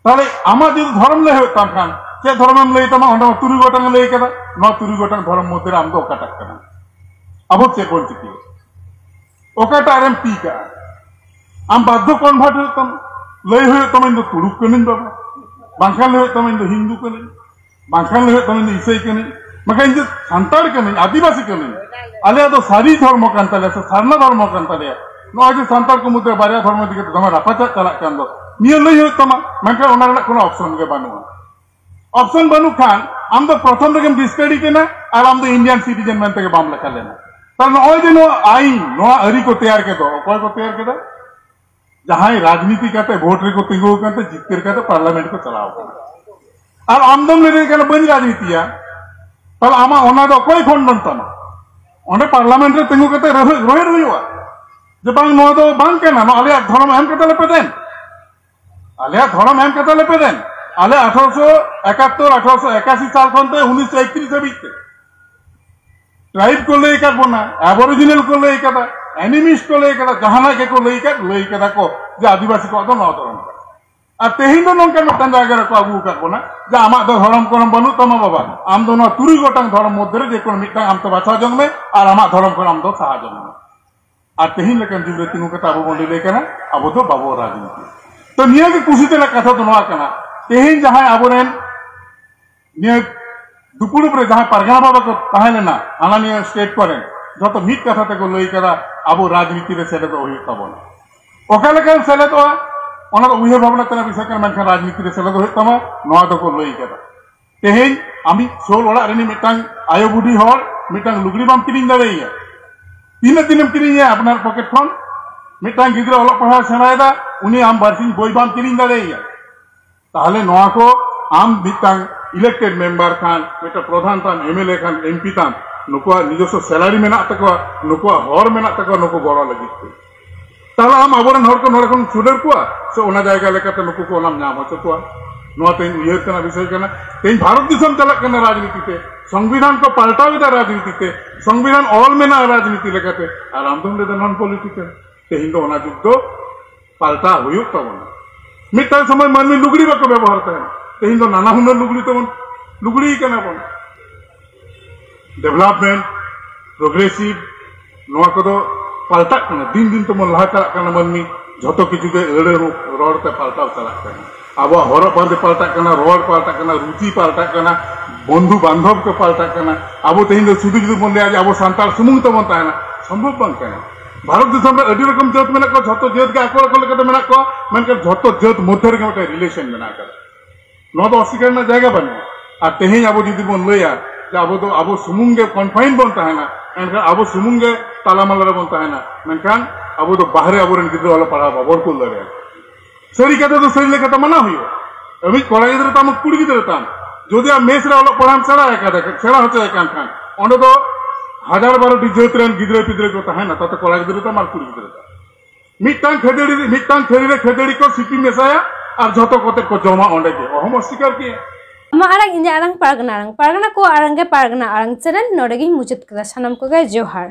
ᱛᱟᱦᱞᱮ ᱟᱢᱟᱜ ᱡᱩᱫᱤ ᱫᱷᱚᱨᱚᱢ ᱞᱟᱹᱭ ᱦᱩᱭᱩᱜ ᱛᱟᱢ ᱠᱷᱟᱱ, ᱪᱮᱫ ᱫᱷᱚᱨᱚᱢᱮᱢ ᱞᱟᱹᱭ ᱛᱟᱢᱟ? ᱚᱸᱰᱮ ᱢᱟ ᱛᱩᱨᱩᱭ ᱜᱚᱴᱟᱝ ᱮ ᱞᱟᱹᱭ ᱠᱟᱫᱟ᱾ ᱱᱚᱣᱟ ᱛᱩᱨᱩᱭ ᱜᱚᱴᱟᱝ ᱫᱷᱚᱨᱚᱢ ᱢᱚᱫᱽᱫᱷᱮ ᱨᱮ ᱟᱢ ᱫᱚ ᱚᱠᱟᱴᱟᱜ ᱠᱟᱱᱟᱢ? ᱟᱵᱚ ᱪᱮᱫ ᱵᱚᱱ ᱪᱤᱠᱟᱹᱭᱟ? ᱚᱠᱟᱴᱟᱜ ᱨᱮᱢ ᱛᱤ ᱠᱟᱜᱼᱟ? ᱟᱢ ᱵᱟᱫᱽᱫᱷᱚ ᱠᱚᱱᱵᱷᱟᱨᱴ ᱦᱩᱭᱩᱜ ᱛᱟᱢᱟ᱾ ᱞᱟᱹᱭ ᱦᱩᱭᱩᱜ ᱛᱟᱢᱟ, "ᱤᱧ ᱫᱚ ᱛᱩᱲᱩᱠ ᱠᱟᱹᱱᱟᱹᱧ ᱵᱟᱵᱟ", ᱵᱟᱝᱠᱷᱟᱱ ᱞᱟᱹᱭ ᱦᱩᱭᱩᱜ ᱛᱟᱢᱟ, "ᱤᱧ ᱫᱚ ᱦᱤᱱᱫᱩ ᱠᱟᱹᱱᱟᱹᱧ", ᱵᱟᱝᱠᱷᱟᱱ ᱞᱟᱹᱭ ᱦᱩᱭᱩᱜ ᱛᱟᱢᱟ, "ᱤᱧ ᱫᱚ ᱤᱥᱟᱹᱭ ᱠᱟᱹᱱᱟᱹᱧ", ᱵᱟᱝᱠᱷᱟᱱ "ᱤᱧ ᱫᱚ ᱥᱟᱱᱛᱟᱲ ᱠᱟᱹᱱᱟᱹᱧ, ᱟᱹᱫᱤᱵᱟᱹᱥᱤ ᱠᱟᱹᱱᱟᱹᱧ, ᱟᱞᱮᱭᱟᱜ ᱫᱚ ᱥᱟᱹᱨᱤ ᱫᱷᱚᱨᱢᱚ ᱠᱟᱱ ᱛᱟᱞᱮᱭᱟ ᱥᱮ ᱥᱟᱨᱱᱟ ᱫᱷᱚᱨᱢᱚ ᱠᱟᱱ ᱛᱟᱞᱮᱭᱟ", ᱱᱚᱜᱼᱚᱭ ᱡᱮ ᱥᱟᱱᱛᱟᱲ ᱠᱚ ᱢᱚᱫᱽᱫᱷᱮ ᱵᱟᱨᱭᱟ ᱫᱷᱚᱨᱢᱚ ᱤᱫᱤ ᱠᱟᱛᱮ ᱫᱚᱢᱮ ᱨᱟᱯᱟᱪᱟᱜ ᱪᱟᱞᱟᱜ ᱠᱟᱱ ᱫᱚ, ᱱᱤᱭᱟᱹ ᱞᱟᱹᱭ ᱦᱩᱭᱩᱜ ᱛᱟᱢᱟ, ᱢᱮᱱᱠᱷᱟᱱ ᱚᱱᱟ ᱨᱮᱱᱟᱜ ᱠᱳᱱᱳ ᱚᱯᱥᱚᱱ ᱜᱮ ᱵᱟᱹᱱᱩᱜᱼᱟ᱾ ᱚᱯᱥᱚᱱ ᱵᱟᱹᱱᱩᱜ ᱠᱷᱟᱱ ᱟᱢ ᱫᱚ ᱯᱨᱚᱛᱷᱚᱢ ᱨᱮᱜᱮᱢ ᱰᱤᱥᱠᱨᱮᱰᱤᱴ ᱮᱱᱟ ᱟᱨ ᱟᱢ ᱫᱚ ᱤᱱᱰᱤᱭᱟᱱ ᱥᱤᱴᱤᱡᱮᱱ ᱢᱮᱱᱛᱮ ᱜᱮ ᱵᱟᱢ ᱞᱮᱠᱷᱟ ᱞᱮᱱᱟ᱾ ᱛᱟᱦᱞᱮ ᱱᱚᱜᱼᱚᱭ ᱡᱮ ᱱᱚᱣᱟ ᱟᱭᱤᱱ, ᱱᱚᱣᱟ ᱟᱹᱨᱤ ᱠᱚ ᱛᱮᱭᱟᱨ ᱠᱮᱫᱟ, ᱚᱠᱚᱭ ᱠᱚ ᱛᱮᱭᱟᱨ ᱠᱮᱫᱟ? ᱡᱟᱦᱟᱸᱭ ᱨᱟᱡᱽᱱᱤᱛᱤ ᱠᱟᱛᱮ ᱵᱷᱳᱴ ᱨᱮᱠᱚ ᱛᱤᱸᱜᱩ ᱟᱠᱟᱱ ᱛᱮ ᱡᱤᱛᱠᱟᱹᱨ ᱠᱟᱛᱮ ᱯᱟᱨᱞᱟᱢᱮᱱᱴ ᱠᱚ ᱪᱟᱞᱟᱣ ᱟᱠᱟᱱᱟ᱾ ᱟᱨ ᱟᱢ ᱫᱚᱢ ᱞᱟᱹᱭ ᱫᱟᱲᱮᱭᱟᱜ ᱠᱟᱱᱟ, "ᱵᱟᱹᱧ ᱨᱟᱡᱽᱱᱤᱛᱤᱭᱟ", ᱛᱟᱦᱞᱮ ᱟᱢᱟᱜ ᱚᱱᱟ ᱫᱚ ᱚᱠᱚᱭ ᱠᱷᱚᱱᱰᱚᱱ ᱛᱟᱢᱟ? ᱚᱸᱰᱮ ᱯᱟᱨᱞᱟᱢᱮᱱᱴ ᱨᱮ ᱛᱤᱸᱜᱩ ᱠᱟᱛᱮ ᱨᱚᱦᱮᱫ, ᱨᱚᱦᱮᱫ ᱦᱩᱭᱩᱜᱼᱟ ᱡᱮ, "ᱵᱟᱝ, ᱱᱚᱣᱟ ᱫᱚ ᱵᱟᱝ ᱠᱟᱱᱟ, ᱱᱚᱣᱟ ᱟᱞᱮᱭᱟᱜ ᱫᱷᱚᱨᱚᱢ ᱮᱢ ᱠᱟᱛᱮ ᱞᱮᱯᱮ ᱫᱮᱱ, ᱟᱞᱮᱭᱟᱜ ᱫᱷᱚᱨᱚᱢ ᱮᱢ ᱠᱟᱛᱮ ᱞᱮᱯᱮ ᱫᱮᱱ, ᱟᱞᱮ ᱟᱴᱷᱨᱚᱥᱚ ᱮᱠᱟᱛᱛᱳᱨ, ᱟᱴᱷᱨᱚᱥᱚ ᱮᱠᱟᱥᱤ ᱥᱟᱞ ᱠᱷᱚᱱ ᱛᱮ ᱩᱱᱤᱥᱥᱚ ᱮᱠᱛᱨᱤᱥ ᱦᱟᱹᱵᱤᱡ ᱛᱮ ᱴᱨᱟᱭᱤᱵᱽ ᱠᱚ ᱞᱟᱹᱭ ᱟᱠᱟᱫ ᱵᱚᱱᱟ, ᱟᱵᱚᱨᱤᱡᱤᱱᱟᱞ ᱠᱚ ᱞᱟᱹᱭ ᱟᱠᱟᱫᱟ, ᱮᱱᱤᱢᱤᱥᱴ ᱠᱚ ᱞᱟᱹᱭ ᱟᱠᱟᱫᱟ, ᱡᱟᱦᱟᱱᱟᱜ ᱜᱮᱠᱚ ᱞᱟᱹᱭ ᱟᱠᱟᱫ, ᱞᱟᱹᱭ ᱟᱠᱟᱫᱟ ᱠᱚ ᱡᱮ ᱟᱹᱫᱤᱵᱟᱹᱥᱤ ᱠᱚᱣᱟᱜ ᱫᱚ ᱱᱚᱣᱟ ᱫᱷᱚᱨᱚᱢ ᱠᱟᱱᱟ᱾ ᱟᱨ ᱛᱮᱦᱮᱧ ᱫᱚ ᱱᱚᱝᱠᱟᱱ ᱢᱤᱫᱴᱟᱝ ᱡᱟᱭᱜᱟ ᱨᱮᱠᱚ ᱟᱹᱜᱩ ᱟᱠᱟᱫ ᱵᱚᱱᱟ ᱡᱮ ᱟᱢᱟᱜ ᱫᱚ ᱫᱷᱚᱨᱚᱢ ᱠᱚᱨᱚᱢ ᱵᱟᱹᱱᱩᱜ ᱛᱟᱢᱟ ᱵᱟᱵᱟ, ᱟᱢ ᱫᱚ ᱱᱚᱣᱟ ᱛᱩᱨᱩᱭ ᱜᱚᱴᱟᱝ ᱫᱷᱚᱨᱚᱢ ᱢᱚᱫᱽᱫᱷᱮ ᱨᱮ ᱡᱮᱠᱳᱱᱳ ᱢᱤᱫᱴᱟᱝ ᱟᱢ ᱛᱮ ᱵᱟᱪᱷᱟᱣ ᱡᱚᱝ ᱢᱮ ᱟᱨ ᱟᱢᱟᱜ ᱫᱷᱚᱨᱚᱢ ᱠᱷᱚᱱ ᱟᱢ ᱫᱚ ᱥᱟᱦᱟ ᱡᱚᱝ ᱢᱮ᱾ ᱟᱨ ᱛᱮᱦᱮᱧ ᱞᱮᱠᱟᱱ ᱡᱩᱜᱽ ᱨᱮ ᱛᱤᱸᱜᱩ ᱠᱟᱛᱮ ᱟᱵᱚ ᱵᱚᱱ ᱞᱟᱹᱭ ᱠᱟᱱᱟ, ᱟᱵᱚ ᱫᱚ ᱵᱟᱵᱚ ᱨᱟᱡᱽᱱᱤᱛᱤ᱾ ᱛᱚ ᱱᱤᱭᱟᱹ ᱜᱮ ᱠᱩᱥᱤ ᱛᱮᱱᱟᱜ ᱠᱟᱛᱷᱟ ᱫᱚ ᱱᱚᱣᱟ ᱠᱟᱱᱟ, ᱛᱮᱦᱮᱧ ᱡᱟᱦᱟᱸᱭ ᱟᱵᱚᱨᱮᱱ ᱱᱤᱭᱟᱹ ᱫᱩᱯᱲᱩᱵ ᱨᱮ ᱡᱟᱦᱟᱸᱭ ᱯᱟᱨᱜᱟᱱᱟ ᱵᱟᱵᱟ ᱠᱚ ᱛᱟᱦᱮᱸ ᱞᱮᱱᱟ ᱦᱟᱱᱟ ᱱᱤᱭᱟᱹ ᱥᱴᱮᱴ ᱠᱚᱨᱮ, ᱡᱷᱚᱛᱚ ᱢᱤᱫ ᱠᱟᱛᱷᱟ ᱛᱮᱠᱚ ᱞᱟᱹᱭ ᱠᱟᱫᱟ, ᱟᱵᱚ ᱨᱟᱡᱽᱱᱤᱛᱤ ᱨᱮ ᱥᱮᱞᱮᱫᱚᱜ ᱦᱩᱭᱩᱜ ᱛᱟᱵᱚᱱᱟ᱾ ᱚᱠᱟ ᱞᱮᱠᱟᱱ ᱥᱮᱞᱮᱫᱚᱜᱼᱟ, ᱚᱱᱟ ᱫᱚ ᱩᱭᱦᱟᱹᱨ ᱵᱷᱟᱵᱽᱱᱟ ᱛᱮᱱᱟᱜ ᱵᱤᱥᱚᱭ ᱠᱟᱱᱟ, ᱢᱮᱱᱠᱷᱟᱱ ᱨᱟᱡᱽᱱᱤᱛᱤ ᱨᱮ ᱥᱮᱞᱮᱫᱚᱜ ᱦᱩᱭᱩᱜ ᱛᱟᱢᱟ, ᱱᱚᱣᱟ ᱫᱚᱠᱚ ᱞᱟᱹᱭ ᱠᱟᱫᱟ᱾ ᱛᱮᱦᱮᱧ ᱟᱢᱤᱡ ᱥᱳᱞ ᱚᱲᱟᱜ ᱨᱤᱱᱤᱡ ᱢᱤᱫᱴᱟᱝ ᱟᱭᱳ ᱵᱩᱰᱷᱤ ᱦᱚᱲ ᱢᱤᱫᱴᱟᱝ ᱞᱩᱜᱽᱲᱤ ᱵᱟᱢ ᱠᱤᱨᱤᱧ ᱫᱟᱲᱮᱭᱟᱭᱟ᱾ ᱛᱤᱱᱟᱹᱜ ᱫᱤᱱᱮᱢ ᱠᱤᱨᱤᱧᱟ ᱟᱯᱱᱟᱨ ᱯᱚᱠᱮᱴ ᱠᱷᱚᱱ? ᱢᱤᱫᱴᱟᱝ ᱜᱤᱫᱽᱨᱟᱹ ᱚᱞᱚᱜ ᱯᱟᱲᱦᱟᱣ ᱥᱮᱬᱟᱭᱮᱫᱟ, ᱩᱱᱤ ᱟᱢ ᱵᱟᱨᱥᱤᱧ ᱵᱳᱭ ᱵᱟᱢ ᱠᱤᱨᱤᱧ ᱫᱟᱲᱮᱭᱟᱭᱟ᱾ ᱛᱟᱦᱚᱞᱮ ᱱᱚᱣᱟ ᱠᱚ ᱟᱢ ᱢᱤᱫᱴᱟᱝ ᱤᱞᱮᱠᱴᱮᱰ ᱢᱮᱢᱵᱟᱨ ᱠᱷᱟᱱ, ᱢᱤᱫᱴᱟᱝ ᱯᱨᱚᱫᱷᱟᱱ ᱛᱟᱢ, ᱮᱢ ᱮᱞ ᱮ ᱠᱷᱟᱱ, ᱮᱢ ᱯᱤ ᱛᱟᱢ, ᱱᱩᱠᱩᱣᱟᱜ ᱱᱤᱡᱚᱥᱥᱚ ᱥᱮᱞᱟᱨᱤ ᱢᱮᱱᱟᱜ ᱛᱟᱠᱚᱣᱟ, ᱱᱩᱠᱩᱣᱟᱜ ᱦᱚᱨ ᱢᱮᱱᱟᱜ ᱛᱟᱠᱚᱣᱟ ᱱᱩᱠᱩ ᱜᱚᱲᱚ ᱞᱟᱹᱜᱤᱫ ᱛᱮ᱾ ᱛᱟᱦᱚᱞᱮ ᱟᱢ ᱟᱵᱚᱨᱮᱱ ᱦᱚᱲ ᱠᱚ ᱱᱚᱰᱮ ᱠᱷᱚᱱ ᱪᱷᱩᱰᱟᱹᱨ ᱠᱚᱣᱟ ᱥᱮ ᱚᱱᱟ ᱡᱟᱭᱜᱟ ᱞᱮᱠᱟᱛᱮ ᱱᱩᱠᱩ ᱠᱚ ᱚᱱᱟᱢ ᱧᱟᱢ ᱦᱚᱪᱚ ᱠᱚᱣᱟ? ᱱᱚᱣᱟ ᱛᱮᱦᱮᱧ ᱩᱭᱦᱟᱹᱨ ᱛᱮᱱᱟᱜ ᱵᱤᱥᱚᱭ ᱠᱟᱱᱟ᱾ ᱛᱮᱦᱮᱧ ᱵᱷᱟᱨᱚᱛ ᱫᱤᱥᱚᱢ ᱪᱟᱞᱟᱜ ᱠᱟᱱᱟ ᱨᱟᱡᱽᱱᱤᱛᱤ ᱛᱮ, ᱥᱚᱝᱵᱤᱫᱷᱟᱱ ᱠᱚ ᱯᱟᱞᱴᱟᱣ ᱮᱫᱟ ᱨᱟᱡᱽᱱᱤᱛᱤ ᱛᱮ, ᱥᱚᱝᱵᱤᱫᱷᱟᱱ ᱚᱞ ᱢᱮᱱᱟᱜᱼᱟ ᱨᱟᱡᱽᱱᱤᱛᱤ ᱞᱮᱠᱟᱛᱮ, ᱟᱨ ᱟᱢ ᱫᱚᱢ ᱞᱟᱹᱭᱫᱟ ᱱᱚᱱ ᱯᱚᱞᱤᱴᱤᱠᱟᱞ᱾ ᱛᱮᱦᱮᱧ ᱫᱚ ᱚᱱᱟ ᱡᱩᱜᱽ ᱫᱚ ᱯᱟᱞᱴᱟᱣ ᱦᱩᱭᱩᱜ ᱛᱟᱵᱚᱱᱟ᱾ ᱢᱤᱫᱴᱟᱝ ᱥᱚᱢᱚᱭ ᱢᱟᱹᱱᱢᱤ ᱞᱩᱜᱽᱲᱤ ᱵᱟᱠᱚ ᱵᱮᱵᱚᱦᱟᱨ ᱛᱟᱦᱮᱸᱱᱟ, ᱛᱮᱦᱮᱧ ᱫᱚ ᱱᱟᱱᱟ ᱦᱩᱱᱟᱹᱨ ᱞᱩᱜᱽᱲᱤ ᱛᱮᱵᱚᱱ ᱞᱩᱜᱽᱲᱤ ᱠᱟᱱᱟ ᱵᱚᱱ᱾ ᱰᱮᱵᱷᱞᱚᱯᱢᱮᱱᱴ, ᱯᱨᱳᱜᱨᱮᱥᱤᱵᱷ, ᱱᱚᱣᱟ ᱠᱚᱫᱚ ᱯᱟᱞᱴᱟᱜ ᱠᱟᱱᱟ, ᱫᱤᱱ ᱫᱤᱱ ᱛᱮᱵᱚᱱ ᱞᱟᱦᱟ ᱪᱟᱞᱟᱜ ᱠᱟᱱᱟ ᱢᱟᱹᱱᱢᱤ, ᱡᱷᱚᱛᱚ ᱠᱤᱪᱷᱩ ᱜᱮ ᱟᱹᱲᱟᱹ ᱨᱚᱲ ᱛᱮ ᱯᱟᱞᱴᱟᱣ ᱪᱟᱞᱟᱜ ᱠᱟᱱᱟ᱾ ᱟᱵᱚᱣᱟᱜ ᱦᱚᱨᱚᱜ ᱵᱟᱸᱫᱮ ᱯᱟᱞᱴᱟᱜ ᱠᱟᱱᱟ, ᱨᱚᱲ ᱯᱟᱞᱴᱟᱜ ᱠᱟᱱᱟ, ᱨᱩᱪᱤ ᱯᱟᱞᱴᱟᱜ ᱠᱟᱱᱟ, ᱵᱚᱱᱫᱷᱩ ᱵᱟᱱᱫᱷᱚᱵ ᱠᱚ ᱯᱟᱞᱴᱟᱜ ᱠᱟᱱᱟ᱾ ᱟᱵᱚ ᱛᱮᱦᱮᱧ ᱫᱚ ᱥᱩᱫᱷᱩ ᱡᱩᱫᱤ ᱵᱚᱱ ᱞᱟᱹᱭᱟ ᱡᱮ ᱟᱵᱚ ᱥᱟᱱᱛᱟᱲ ᱥᱩᱢᱩᱝ ᱛᱮᱵᱚᱱ ᱛᱟᱦᱮᱱᱟ, ᱥᱚᱢᱵᱷᱚᱵ ᱵᱟᱝ ᱠᱟᱱᱟ᱾ ᱵᱷᱟᱨᱚᱛ ᱫᱤᱥᱚᱢ ᱨᱮ ᱟᱹᱰᱤ ᱨᱚᱠᱚᱢ ᱡᱟᱹᱛ ᱢᱮᱱᱟᱜ ᱠᱚᱣᱟ, ᱡᱷᱚᱛᱚ ᱡᱟᱹᱛ ᱜᱮ ᱟᱠᱚ ᱟᱠᱚ ᱞᱮᱠᱟᱛᱮ ᱢᱮᱱᱟᱜ ᱠᱚᱣᱟ, ᱢᱮᱱᱠᱷᱟᱱ ᱡᱷᱚᱛᱚ ᱡᱟᱹᱛ ᱢᱚᱫᱽᱫᱷᱮ ᱨᱮᱜᱮ ᱢᱤᱫᱴᱮᱱ ᱨᱤᱞᱮᱥᱚᱱ ᱢᱮᱱᱟᱜ ᱟᱠᱟᱫᱟ᱾ ᱱᱚᱣᱟ ᱫᱚ ᱚᱥᱤᱠᱟᱨ ᱨᱮᱱᱟᱜ ᱡᱟᱭᱜᱟ ᱵᱟᱹᱱᱩᱜᱼᱟ᱾ ᱟᱨ ᱛᱮᱦᱮᱧ ᱟᱵᱚ ᱡᱩᱫᱤ ᱵᱚᱱ ᱞᱟᱹᱭᱟ ᱡᱮ ᱟᱵᱚ ᱫᱚ ᱟᱵᱚ ᱥᱩᱢᱩᱝ ᱜᱮ ᱠᱚᱱᱯᱷᱟᱭᱤᱱ ᱵᱚᱱ ᱛᱟᱦᱮᱱᱟ, ᱮᱱᱠᱷᱟᱱ ᱟᱵᱚ ᱥᱩᱢᱩᱝ ᱜᱮ ᱛᱟᱞᱟᱢᱟᱞᱟ ᱨᱮᱵᱚᱱ ᱛᱟᱦᱮᱱᱟ, ᱢᱮᱱᱠᱷᱟᱱ ᱟᱵᱚ ᱫᱚ ᱵᱟᱦᱨᱮ ᱟᱵᱚᱨᱮᱱ ᱜᱤᱫᱽᱨᱟᱹ ᱚᱞᱚᱜ ᱯᱟᱲᱦᱟᱣ ᱵᱟᱵᱚᱱ ᱠᱩᱞ ᱫᱟᱲᱮᱭᱟᱠᱚᱣᱟ᱾ ᱥᱟᱹᱨᱤ ᱠᱟᱛᱷᱟ ᱫᱚ ᱥᱟᱹᱨᱤ ᱞᱮᱠᱟᱛᱮ ᱢᱟᱱᱟᱣ ᱦᱩᱭᱩᱜᱼᱟ᱾ ᱟᱢᱤᱡ ᱠᱚᱲᱟ ᱜᱤᱫᱽᱨᱟᱹ ᱛᱟᱢ, ᱠᱩᱲᱤ ᱜᱤᱫᱽᱨᱟᱹ ᱛᱟᱢ, ᱡᱩᱫᱤ ᱟᱢ ᱢᱮᱥ ᱨᱮ ᱚᱞᱚᱜ ᱯᱟᱲᱦᱟᱣ ᱥᱮᱬᱟ ᱟᱠᱟᱫᱟ, ᱥᱮᱬᱟ ᱦᱚᱪᱚᱭᱮ ᱠᱟᱱ ᱠᱷᱟᱱ, ᱚᱸᱰᱮ ᱫᱚ ᱦᱟᱡᱟᱨ ᱵᱟᱨᱚᱴᱤ ᱡᱟᱹᱛ ᱨᱮᱱ ᱜᱤᱫᱽᱨᱟᱹ ᱯᱤᱫᱽᱨᱟᱹ ᱠᱚ ᱛᱟᱦᱮᱱᱟ, ᱛᱟᱛᱮ ᱠᱚᱲᱟ ᱜᱤᱫᱽᱨᱟᱹ ᱛᱟᱢ ᱟᱨ ᱠᱩᱲᱤ ᱜᱤᱫᱽᱨᱟᱹ ᱛᱟᱢ᱾ ᱢᱤᱫᱴᱟᱝ ᱠᱷᱟᱹᱡᱟᱹᱲᱤ, ᱢᱤᱫᱴᱟᱝ ᱛᱷᱟᱹᱨᱤ ᱨᱮ ᱠᱷᱟᱹᱡᱟᱹᱲᱤ ᱠᱚ ᱥᱤᱯᱤ ᱢᱮᱥᱟᱭᱟ ᱟᱨ ᱡᱷᱚᱛᱚ ᱠᱚᱛᱮ ᱠᱚ ᱡᱚᱢᱟ ᱚᱸᱰᱮ ᱜᱮ, ᱚᱦᱚᱢ ᱚᱥᱤᱠᱟᱨ ᱠᱮᱭᱟ᱾ ᱟᱢᱟᱜ ᱟᱲᱟᱝ, ᱤᱧᱟᱹᱜ ᱟᱲᱟᱝ, ᱯᱟᱨᱜᱟᱱᱟ ᱟᱲᱟᱝ, ᱯᱟᱨᱜᱟᱱᱟ ᱠᱚᱣᱟᱜ ᱟᱲᱟᱝ ᱜᱮ ᱯᱟᱨᱜᱟᱱᱟ ᱟᱲᱟᱝ ᱪᱮᱱᱮᱞ᱾ ᱱᱚᱰᱮ ᱜᱤᱧ ᱢᱩᱪᱟᱹᱫ ᱠᱮᱫᱟ᱾ ᱥᱟᱱᱟᱢ ᱠᱚᱜᱮ ᱡᱚᱦᱟᱨ᱾